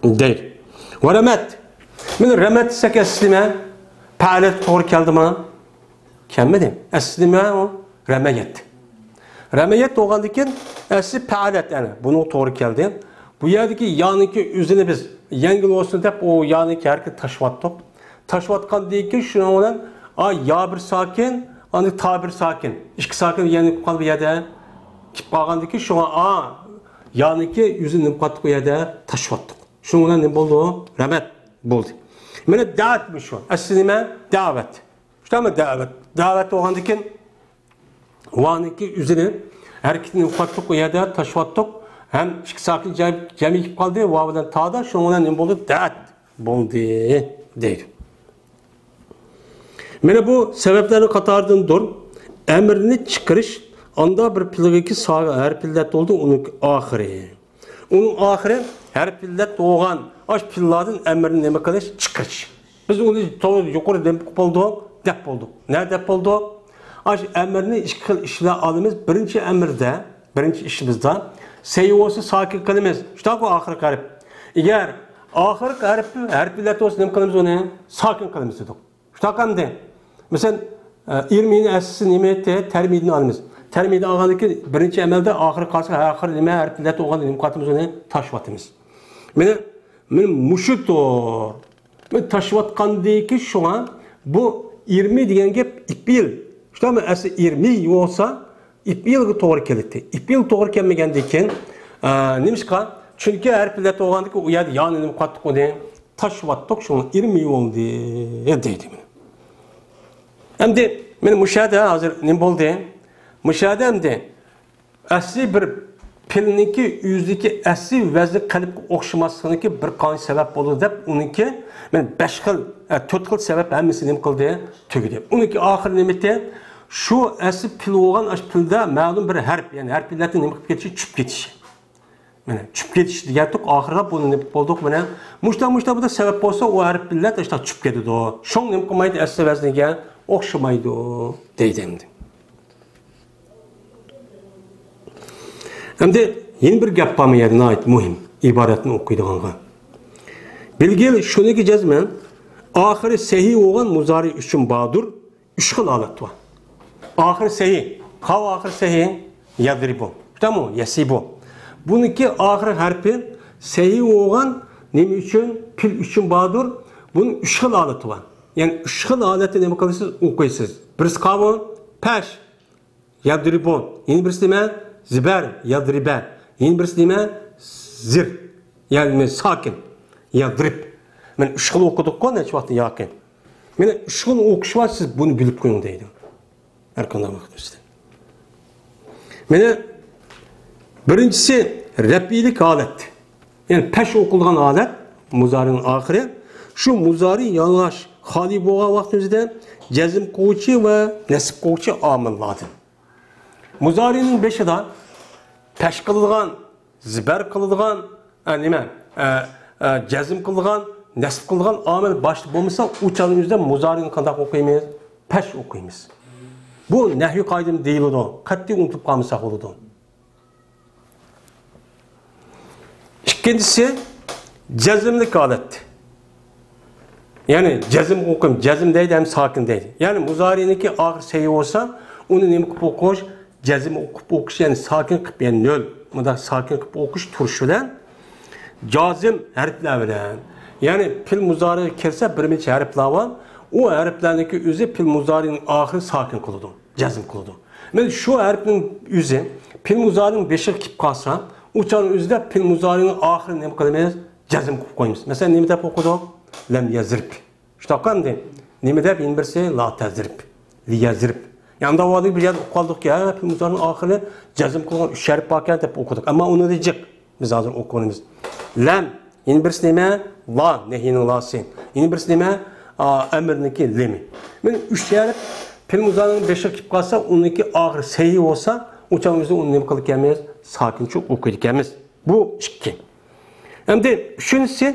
دەيدۇ. ۋە رەمەت. مانا رەمەت دېسەك ئەسلى نېمە؟ پەئەلەت توغرا كەلدىما؟ كەلمىدى. ئەسلى نېمە ئۇ؟ رەمەيەت. رەمەيەت بولغاندىن كېيىن ئەسلى پەئەلەت، يەنى بۇنىڭ توغرا كەلدى. بۇ يەردىكى يانىڭكى ئۆزىنى بىز يەڭگىل بولسۇن دەپ ئۇ يانىڭكى ھەرىكىتى تاشلىۋاتتۇق. تاشلىۋاتقاندىن كېيىن شۇنىڭ بىلەن ئا، يا بىر ساكىن، ئاندىن تا بىر ساكىن. ئىككى ساكىن يەنە قالدى بۇ يەردە. كېلىپ قالغاندىن كېيىن شۇڭا ئا، يانىڭكى ئۆزىنى نېمە قىلىۋاتتۇق بۇ يەردە؟ تاشلىۋاتتۇق. شۇنىڭ بىلەن نېمە بولدى؟ رەمەت بولدى. مانا دەۋەتمۇ شۇ. ئەسلى نېمە؟ دەۋەت. شۇنداقمۇ دەۋەت؟ دەۋەت بولغاندىن كېيىن ۋانىڭكى ئۆزىنى ھەرىكىتىنى قىلىۋاتتۇق، ئۇ يەردە تاشلىۋاتتۇق. ھەم ئىككى ساكىن جەم-، جەمئىي كېلىپ قالدى، ۋاۋ بىلەن تادا، شۇنىڭ بىلەن نېمە بولدى؟ دەت بولدى دەيدۇ. مانا بۇ سەۋەبلەرنىڭ قاتارىدىندۇر ئەمىرنى چىقىرىش، ئاندا بىر پىلغىكى سا-، ھەرپىللەت بولدى، ئۇنىڭ ئاخىرى. ئۇنىڭ ئاخىرى ھەرپىللەت بولغان ئاش پىللاردىن ئەمىرنى نېمە قىلىش؟ چىقىرىش. بىز ئۇنى تو-، يۇقىرى نېمە قىلىپ بولدۇق؟ دەپ بولدۇق. نە دەپ بولدۇق؟ ئاش ئەمىرنى ئىككى خىل ئىش بىلەن ئالىمىز. بىرىنچى ئەمىردە، بىرىنچى ئىشىمىزدا سەي بولسا ساكىن قىلىمىز. شۇنداققۇ ئاخىرقى ھەرپ. ئەگەر ئاخىرقى ھەرپ، ھەرپىللەت بولسا نېمە قىلىمىز ئۇنى؟ ساكىن قىلىمىز دېدۇق. شۇنداق ئەمدى. مەسىلەن، ئە، ئىرمىنى ئەسلىسى نېمە ئىدى؟ تەرمىدىنى ئالىمىز. تەرمىدىنى ئالغاندىن كېيىن بىرىنچى ئەمەلدە ئاخىرى قالسا، ئاخىرى نېمە ھەرپىللەت بولغاندا نېمە قىلىۋاتىمىز ئۇنى؟ تاشلىۋاتىمىز. مانا، مانا مۇشۇدۇر. مانا تاشلىۋاتقاندىن كېيىن شۇڭا بۇ ئىرمى دېگەن گەپ ئىپىل. شۇنداقمۇ؟ ئەسلى ئىرمى بولسا، ئىپىلغا توغرا كېلەتتى. ئىپىل توغرا كەلمىگەندىن كېيىن، ئا، نېمىشقا؟ چۈنكى ھەرپىللەت بولغاندىكىن ئۇ يەردە يانى نېمە قىلىۋاتتۇق ئۇنى؟ تاشلىۋاتتۇق، شۇڭا ئىرمى بولدى دەيدۇ. ئەمدى مانا مۇشۇ يەردە ھازىر نېمە بولدى؟ مۇشۇ يەردە ئەمدى ئەسلى بىر پېئىلنىڭكى ئۆزىدىكى ئەسلى ۋەزنى قەلبكە ئوخشىماسلىقىنىڭكى بىر قانچە سەۋەب بولىدۇ دەپ ئۇنىڭكى مانا بەش خىل، ئە، تۆت خىل سەۋەب ھەممىسى نېمە قىلدى؟ تۈگىدى. ئۇنىڭكى ئاخىرى نېمە ئىدى؟ شۇ ئەسلى پېئىل بولغان ئاشۇ پېئىلدە مەلۇم بىر ھەرپ، يەنى ھەرپىللەتنىڭ نېمە قىلىپ كېتىشى؟ چۈشۈپ كېتىشى. مانا چۈشۈپ كېتىش دېگەنتۇق، ئاخىرىغا بۇنى نېمە بولدۇق؟ مانا مۇشتا، مۇشتا، بۇندا سەۋەب بولسا، ئۇ ھەرپىللەت ئاشۇنداق چۈشۈپ كېتىدۇ. شۇڭا نېمە قىلمايدۇ؟ ئەسلى ۋەزنىگە ئوخشىمايدۇ دەيدۇ ئەمدى. ئەمدى يەنە بىر گەپ بار مۇ يەردە، ناھايىتى مۇھىم، ئىبارەتنى ئوقۇيدىغانغا. بىلگىل شۇنىكى جەزمەن ئاخىرى سەھىھ بولغان مۇزارى ئۈچۈن باردۇر. ئۈچ خىل ھالەت بار. ئاخىرى سەھىھ. قاۋ ئاخىرى سەھىھ. يەدرىبۇ. شۇنداقمۇ؟ يەسىبۇ. بۇنىڭكى ئاخىر ھەرپى سەھىھ بولغان نېمە ئۈچۈن؟ پېئىل ئۈچۈن باردۇر. بۇنىڭ ئۈچ خىل ھالىتى بار. يەنى ئۈچ خىل ھالەتتە نېمە قىلىسىز؟ ئوقۇيسىز. بىرسى قاۋۇ، پەش. يەدرىبۇ. يەنە بىرسى نېمە؟ زىبەر. يەدرىبە. يەنە بىرسى نېمە؟ زىر. يەنى ساكىن. يەدرىب. مانا ئۈچ خىل ئوقۇدۇققۇ نەچچە ۋاقىت ياقى. مانا ئۈچ خىل ئوقۇش بار، سىز بۇنى بىلىپ قويۇڭ دەيدۇ. ھەر قانداق ۋاقىت ئۈستىدە. مانا بىرىنچىسى رەپئىيلىك ھالەت. يەنى پەش ئوقۇلغان ھالەت، مۇزارىنىڭ ئاخىرى. شۇ مۇزارى يالىڭاچ خالىي بولغان ۋاقتىمىزدا جەزم قىلغۇچى ۋە نەسب قىلغۇچى ئامىللاردىن. مۇزارىنىڭ بېشىدا پەش قىلىدىغان، زىبەر قىلىدىغان، ئە، نېمە، ئە، ئە، جەزم قىلىدىغان، نەسب قىلىدىغان ئامىل باشتا بولمىسا، ئۇ چاغنىڭ ئۆزىدە مۇزارىنى قانداق ئوقۇيمىز؟ پەش ئوقۇيمىز. بۇ نەھۋىي قائىدىدە دېيىلىدۇ. قەتئىي ئۇنتۇلۇپ قالمىساق بولىدۇ. ئىككىنچىسى، جەزملىك ھالەت. يەنى جەزم ئوقۇم، جەزم دەيدۇ ھەم ساكىن دەيدۇ. يەنى مۇزارىنىڭكى ئاخىرى سەھىھ بولسا، ئۇنى نېمە قىلىپ ئوقۇش؟ جەزم ئوقۇپ ئوقۇش، يەنى ساكىن قىلىپ، يەنى نۆل. مۇنداق ساكىن قىلىپ ئوقۇش تۇرۇش بىلەن جازىم ھەرپلەر بىلەن. يەنى پېئىل مۇزارىغا كەلسە بىر نەچچە ھەرپلەر بار. ئۇ ھەرپلەرنىڭكى ئۆزى پېئىل مۇزارىنىڭ ئاخىرى ساكىن قىلىدۇ. جەزم قىلىدۇ. مانا شۇ ھەرپنىڭ ئۆزى پېئىل مۇزارىنىڭ بېشىغا كېلىپ قالسا، ئۇ چاغنىڭ ئۆزىدە پېئىل مۇزارىنىڭ ئاخىرىنى نېمە قىلىمىز؟ جەزم قىلىپ قويىمىز. مەسىلەن، نېمە دەپ ئوقۇدۇق؟ لەم يەزرىب. شۇنداققۇ ئەمدى؟ نېمە دەپ؟ يەنە بىرسى لا تەزرىب. لى يەزرىب. يانداۋالدىكى بىر يەردە ئوقۇپ قالدۇقكى، ھە، پېئىل مۇزارىنىڭ ئاخىرىنى جەزم قىلغان ئۈچ ھەرپ باركەن دەپ ئوقۇدۇق. ئەمما ئۇنىڭدە جىق. بىز ھازىر ئوقۇۋالىمىز. لەم. يەنە بىرسى نېمە؟ لا. نەھىينىڭ لاسى. يەنە بىرسى نېمە؟ ئا، ئەمىرنىڭكى لېمى. مانا ئۈچ ھەرپ پېئىل مۇزارىنىڭ بېشىغا كېلىپ قالسا، ئۇنىڭكى ئاخىرى سەھىھ بولسا، ئۇ چاغ ئۆزى ئۇنى نېمە قىلىدىكەنمىز؟ ساكىنچە ئوقۇيدىكەنمىز. بۇ ئىككى. ئەمدى ئۈچىنچىسى،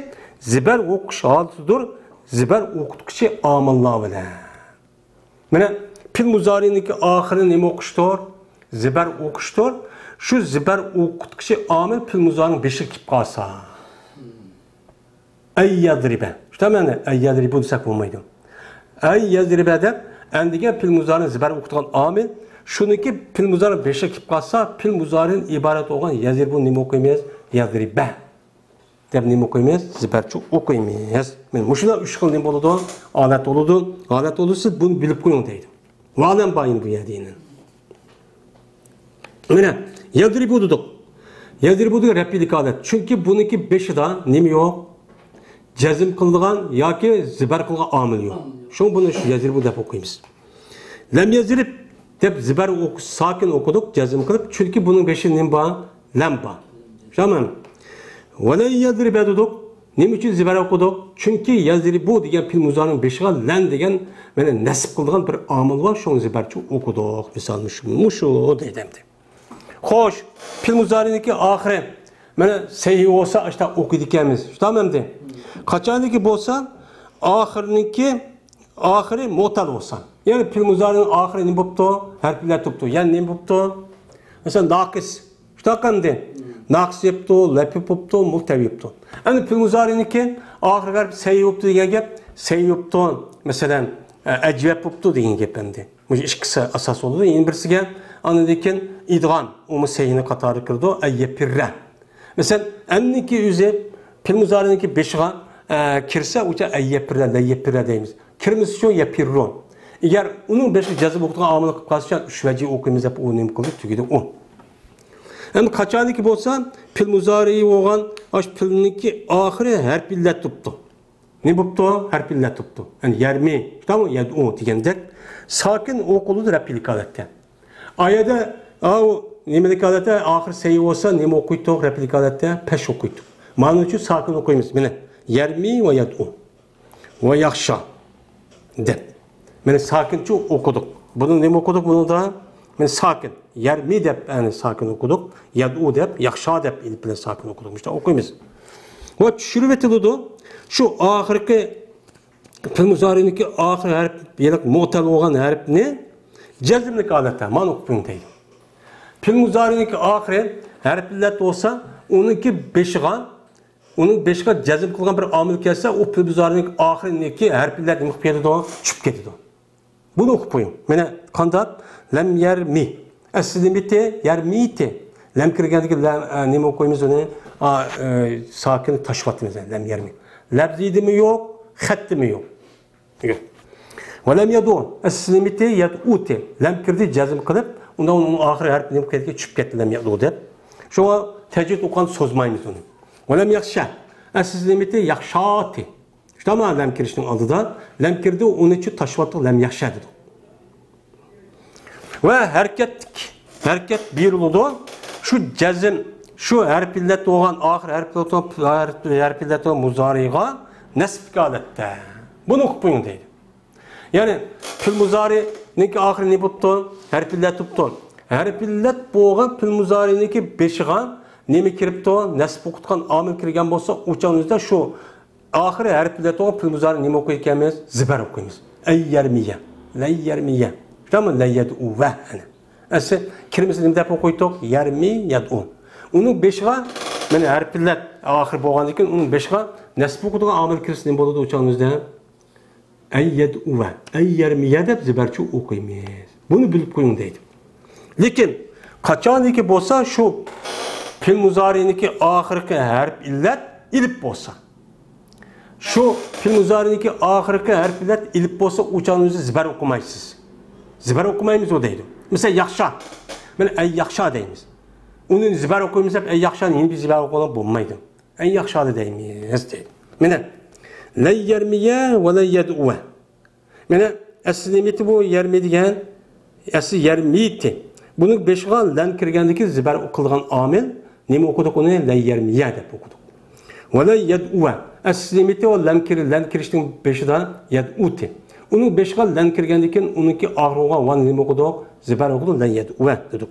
زىبەر ئوقۇش ھالىتىدۇر. زىبەر ئوقۇتقۇچى ئامىللار بىلەن. مانا پېئىل مۇزارىنىڭكى ئاخىرى نېمە ئوقۇشتۇر؟ زىبەر ئوقۇشتۇر. شۇ زىبەر ئوقۇتقۇچى ئامىل پېئىل مۇزارىنىڭ بېشىغا كېلىپ قالسا. ئەن يەزرىبە. شۇنداق مەنە، ئەي يەزرىبۇ دېسەك بولمايدۇ. ئەي يەزرىبە دەپ، ئەن دېگەن پېئىل مۇزارىنى زىبەر ئوقۇتىدىغان ئامىل، شۇنىڭكى پېئىل مۇزارىنىڭ بېشىغا كېلىپ قالسا، پېئىل مۇزارىدىن ئىبارەت بولغان يەزرىبۇنى نېمە ئوقۇيمىز؟ يەزرىبە دەپ نېمە ئوقۇيمىز؟ زىبەرچە ئوقۇيمىز. مانا مۇشۇلار ئۈچ خىل نېمە بولىدۇ؟ ھالەت بولىدۇ. ھالەت بولىدۇ، سىز بۇنى بىلىپ قويۇڭ دەيدۇ. ۋەئەلەم بايىن بۇ يەردە يەنە. مانا، يەزرىبۇ دېدۇق. يەزرىبۇ دېگەن رەپئىي ھالەت. چۈنكى بۇنىڭكى بېشىدا نېمە يوق؟ جەزم قىلىدىغان ياكى زىبەر قىلغان ئامىل يوق. شۇڭا بۇنى شۇ يەزرىبۇ دەپ ئوقۇيمىز. لەم يەزرىب دەپ زىبەر ئوقۇش، ساكىن ئوقۇدۇق، جەزم قىلىپ. چۈنكى بۇنىڭ بېشىدا نېمە بار؟ لەم بار. شۇنداقمۇ؟ ۋەلەن يەزرىبە دېدۇق. نېمە ئۈچۈن زىبەر ئوقۇدۇق؟ چۈنكى يەزرىبۇ دېگەن پېئىل مۇزارىنىڭ بېشىغا لەن دېگەن، مانا، نەسب قىلىدىغان بىر ئامىل بار، شۇڭا زىبەرچە ئوقۇدۇق. مىسال مۇشۇ، مۇشۇ دەيدۇ ئەمدى. خوش، پېئىل مۇزارىنىڭكى ئاخىرى، مانا، سەھىھ بولسا، ئاشۇنداق ئوقۇيدىكەنمىز. شۇنداقمۇ ئەمدى؟ قاچانكى بولسا، ئاخىرىنىڭكى، ئاخىرى مۇئتەل بولسا. يەنى پېئىل مۇزارىنىڭ ئاخىرى نېمە بوپتۇ؟ ھەرپ ئىللەت بوپتۇ. يەنى نېمە بوپتۇ؟ مەسىلەن، ناقىس. شۇنداق ئەمدى. ناقىس يەپتۇ، لەپىپ بوپتۇ، مۇلتەۋى بوپتۇ. ئەمدى پېئىل مۇزارىنىڭكى ئاخىرى ھەرپ سەھىھ بوپتۇ دېگەن گەپ، سەھىھ بوپتۇ، مەسىلەن، ئە، ئەجۋەپ بوپتۇ دېگەن گەپ ئەمدى. مۇشۇ ئىككىسى ئاساس بولىدۇ. يەنە بىرسىگە ئاندىن كېيىن ئىدغام، ئۇمۇ سەھىھنىڭ قاتارىغا كىرىدۇ. ئەييەپىررە. مەسىلەن، ئەننىڭكى ئۆزى پېئىل مۇزارىنىڭكى بېشىغا، ئە، كىرسە، ئۇچا ئەييەپىررە، لەييەپىررە دەيمىز. كىرمىسىچۇ يەپىررۇ. ئەگەر ئۇنىڭ بېشىغا جەزم ئوقۇتقان ئامىل قىلىپ قالسىچۇ، ئۈچ ۋەجىھ ئوقۇيمىز دەپ ئۇ نېمە قىلدى، تۈگىدى ئۇ. ئەمدى قاچانكى بولسا، پېئىل مۇزارىئى بولغان، ئاشۇ پېئىلنىڭكى ئاخىرى ھەرپ ئىللەت تۇرۇپتۇ. نېمە بوپتۇ؟ ھەرپ ئىللەت تۇرۇپتۇ. يەنى يەرمى، شۇنداقمۇ؟ يەدئۇ دېگەندەك. ساكىن ئوقۇلىدۇ رەپئىلىك ھالەتتە. ئايەدە، ئاۋۇ نېمىلىك ھالەتتە، ئاخىرى سەھىھ بولسا، نېمە ئوقۇيتتۇق؟ رەپئىلىك ھالەتتە پەش ئوقۇيتتۇق. مانا ئۈچۈن ساكىن ئوقۇيمىز. مانا، يەرمى ۋە يەدئۇ. ۋە ياخشا دەپ. مانا ساكىنچە ئوقۇدۇق. بۇنى نېمە ئوقۇدۇق بۇنىڭدا؟ مانا ساكىن. يەرمى دەپ، يەنى ساكىن ئوقۇدۇق. يەدئۇ دەپ، ياخشا دەپ ئېلىپ بىلەن ساكىن ئوقۇدۇق. مۇشۇنداق ئوقۇيمىز. ۋە چۈشۈرۈۋېتىلىدۇ. شۇ ئاخىرقى پېئىل مۇزارىنىڭكى ئاخىر ھەرپ، يەنى مۇئتەل بولغان ھەرپنى جەزملىك ھالەتتە مانا ئوقۇپ بېرىڭ دەيدۇ. پېئىل مۇزارىنىڭكى ئاخىرى ھەرپ ئىللەت بولسا، ئۇنىڭكى بېشىغا ئۇنىڭ بېشىغا جەزم قىلغان بىر ئامىل كەلسە، ئۇ پېئىل مۇزارىنىڭ ئاخىرىنىڭكى ھەرپ ئىللەت نېمە قىلىپ كېتىدۇ؟ چۈشۈپ كېتىدۇ. بۇنى ئوقۇپ قويۇڭ. مانا قانداق؟ لەم يەرمى. ئەسلى نېمىتى؟ يەرمىتى. لەم كىرگەندىكى لەم، ئە، نېمە ئوقۇيمىز ئۇنى؟ ئا، ئە، ساكىن تاشلاۋاتىمىز، لەم يەرمى. لەفزىدىمۇ يوق، خەتتىمۇ يوق. يوق. ۋەلەم يەدئۇ، ئەسلى نېمىتى؟ يەدئۇتى. لەم كىردى، جەزم قىلىپ، ئۇندا ئۇنىڭ ئاخىرى ھەرپ نېمە قىلدى؟ چۈشۈپ كەتتى، لەم يەدئۇ دەپ. شۇڭا تەجۋىد ئوقۇغاندا سوزمايمىز ئۇنى. ۋەلەم يەخشە، ئەسلى نېمىتى؟ يەخشاتى. شۇنداقمۇ؟ لەم كىرىشنىڭ ئالدىدا لەم كىردى، ئۇنى چۈ تاشلاۋاتتۇق، لەم يەخشە دېدۇق. ۋە ھەرىكەتلىك، ھەرىكەت بېرىلىدۇ. شۇ جەزم، شۇ ھەرپ ئىللەت بولغان، ئاخىر ھەرپ ئىللەت بولغان، ھەرپ، ھەرپ ئىللەت بولغان مۇزارىغا نەسب ھالەتتە. بۇنى ئوقۇپ قويۇڭ دەيدۇ. يەنى پېئىل مۇزارىنىڭكى ئاخىرى نېمە بوپتۇ؟ ھەرپ ئىللەت بوپتۇ. ھەرپ ئىللەت بولغان پېئىل مۇزارىنىڭكى بېشىغا نېمە كىرىپتۇ؟ نەسب ئوقۇتقان ئامىل كىرگەن بولسا، ئۇ چاغنىڭ ئۆزىدە شۇ ئاخىرى ھەرپ ئىللەت بولغان پېئىل مۇزارىنى نېمە ئوقۇيدىكەنمىز؟ زىبەر ئوقۇيمىز. ئەي يەرمىيە، لەي يەرمىيە. شۇنداقمۇ؟ لەي يەدئۇۋە. ئەنە. ئەسلى كىرمىسى نېمە دەپ ئوقۇيتتۇق؟ يەرمى يەدئۇ. ئۇنىڭ بېشىغا، مانا ھەرپ ئىللەت ئاخىرى بولغاندىن كېيىن، ئۇنىڭ بېشىغا نەسب ئوقۇتىدىغان ئامىل كىرسە نېمە بولىدۇ ئۇ چاغنىڭ ئۆزىدە؟ ئەن يەدئۇۋە، ئەن يەرمىيە دەپ زىبەرچە ئوقۇيمىز. بۇنى بىلىپ قويۇڭ دەيدۇ. لېكىن قاچانكى بولسا شۇ پېئىل مۇزارىنىڭكى ئاخىرقى ھەرپ ئىللەت ئېلىپ بولسا، شۇ پېئىل مۇزارىنىڭكى ئاخىرقى ھەرپ ئىللەت ئېلىپ بولسا، ئۇ چاغنىڭ ئۆزى زىبەر ئوقۇمايسىز. زىبەر ئوقۇمايمىز ئۇ دەيدۇ. مىسال، ياخشا. مانا ئەي ياخشا دەيمىز. ئۇنى زىبەر ئوقۇيمىز دەپ، ئەي ياخشانى يەنە بىر زىبەر ئوقۇغىلى بولمايدۇ. ئەي ياخشا دەيمىز دەيدۇ. مانا، لەن يەرمىيە ۋە لەن يەدئۇۋە. مانا، ئەسلى نېمىتى بۇ يەرمى دېگەن؟ ئەسلى يەرمىتى. بۇنىڭ بېشىغا لەن كىرگەندىكى زىبەر قىلغان ئامىل. نېمە ئوقۇدۇق ئۇنى؟ لەن يەرمىيە دەپ ئوقۇدۇق. ۋە لەن يەدئۇۋە. ئەسلى نېمىتى ئۇ لەم كىر-، لەن كىرىشنىڭ بېشىدا يەدئۇتى. ئۇنىڭ بېشىغا لەن كىرگەندىن كېيىن ئۇنىڭكى ئاخىرىغا ۋان نېمە ئوقۇدۇق؟ زىبەر ئوقۇدۇق، لەن يەدئۇۋە دېدۇق.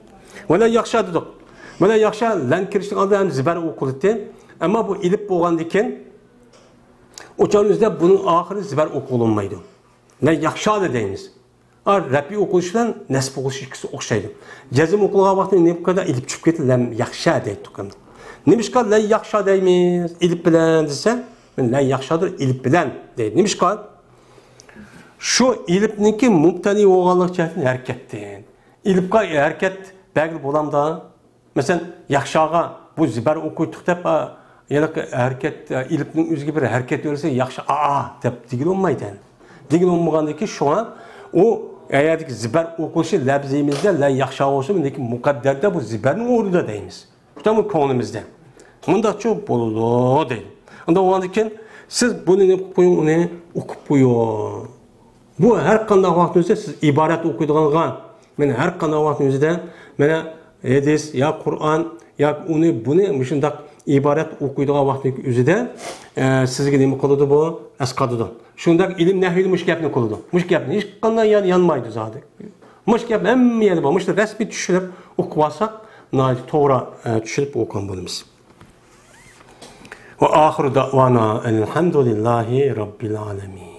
ۋە لەن ياخشا دېدۇق. ۋە لەن ياخشا، لەن كىرىشنىڭ ئالدىدا ھەم زىبەر ئوقۇلىدۇ. ئەمما بۇ ئېلىپ بولغاندىن كېيىن، ئۇ چاغنىڭ ئۆزىدە بۇنىڭ ئاخىرى زىبەر ئوقۇلمايدۇ. لەن ياخشا دەيمىز. ئا، رەپئىي ئوقۇلۇش بىلەن نەسب ئوقۇلۇش ئىككىسى ئوخشايدۇ. جەزم ئوقۇلغان ۋاقتىدا نېمە قىلىدۇ؟ ئېلىپ چۈشۈپ كېتىدۇ، لەم ياخشا دەيدۇ. نېمىشقا لەن ياخشا دەيمىز؟ ئېلىپ بىلەن دېسە، لەن يەخشادۇر ئېلىپ بىلەن دەيدۇ. نېمىشقا؟ شۇ ئېلىپنىڭكى مۇبتەدىئى بولغانلىق جەھەتتىن ھەرىكەتتىن. ئېلىپقا ھەرىكەت بەلگىلى بولامدا؟ مەسىلەن، يەخشاغا بۇ زىبەر ئوقۇيتتۇق دەپ، ئا، يەنە ھەرىكەت، ئا، ئېلىپنىڭ ئۆزىگە بىر ھەرىكەت بېرىلسە، يەخشا، ئا، ئا دەپ دېگىلى بولمايدۇ. دېگىلى بولمىغاندىكى شۇڭا ئۇ ئەگەردىكى زىبەر ئوقۇلۇشى لەپزىمىزدە لەن يەخشا بولسا، مۇندىكى مۇقەددەردە بۇ زىبەرنىڭ ئورنىدا دەيمىز. شۇنداقمۇ كۆڭلىمىزدە؟ مۇنداقچۇ بولىدۇ دەيدۇ. ئۇنداق بولغاندىكىن سىز بۇنى نېمە قىلىپ قويۇڭ، ئۇنى ئوقۇپ قويۇڭ. بۇ ھەر قانداق ۋاقىتنىڭ ئۆزىدە سىز ئىبارەت ئوقۇيدىغانغا، مانا ھەر قانداق ۋاقىتنىڭ ئۆزىدە، مانا ھەدىس يا قۇرئان ياكى ئۇنى بۇنى مۇشۇنداق ئىبارەت ئوقۇيدىغان ۋاقىتنىڭ ئۆزىدە، ئە، سىزگە نېمە قىلىدۇ بۇ؟ ئەسقاتىدۇ. شۇنداق ئىلىم نەھۋىدە مۇشۇ گەپنى قىلىدۇ. مۇشۇ گەپنى ھېچقانداق يان-، يانمايدۇ زادى. مۇشۇ گەپ ھەممە يەردە بار. مۇشۇنى رەسمىي چۈشۈرۈپ ئوقۇپ ئالساق، ناھايىتى توغرا، ئە، چۈشىنىپ ئوقۇغان بولىمىز. وآخر دعوانا أن الحمد لله رب العالمين.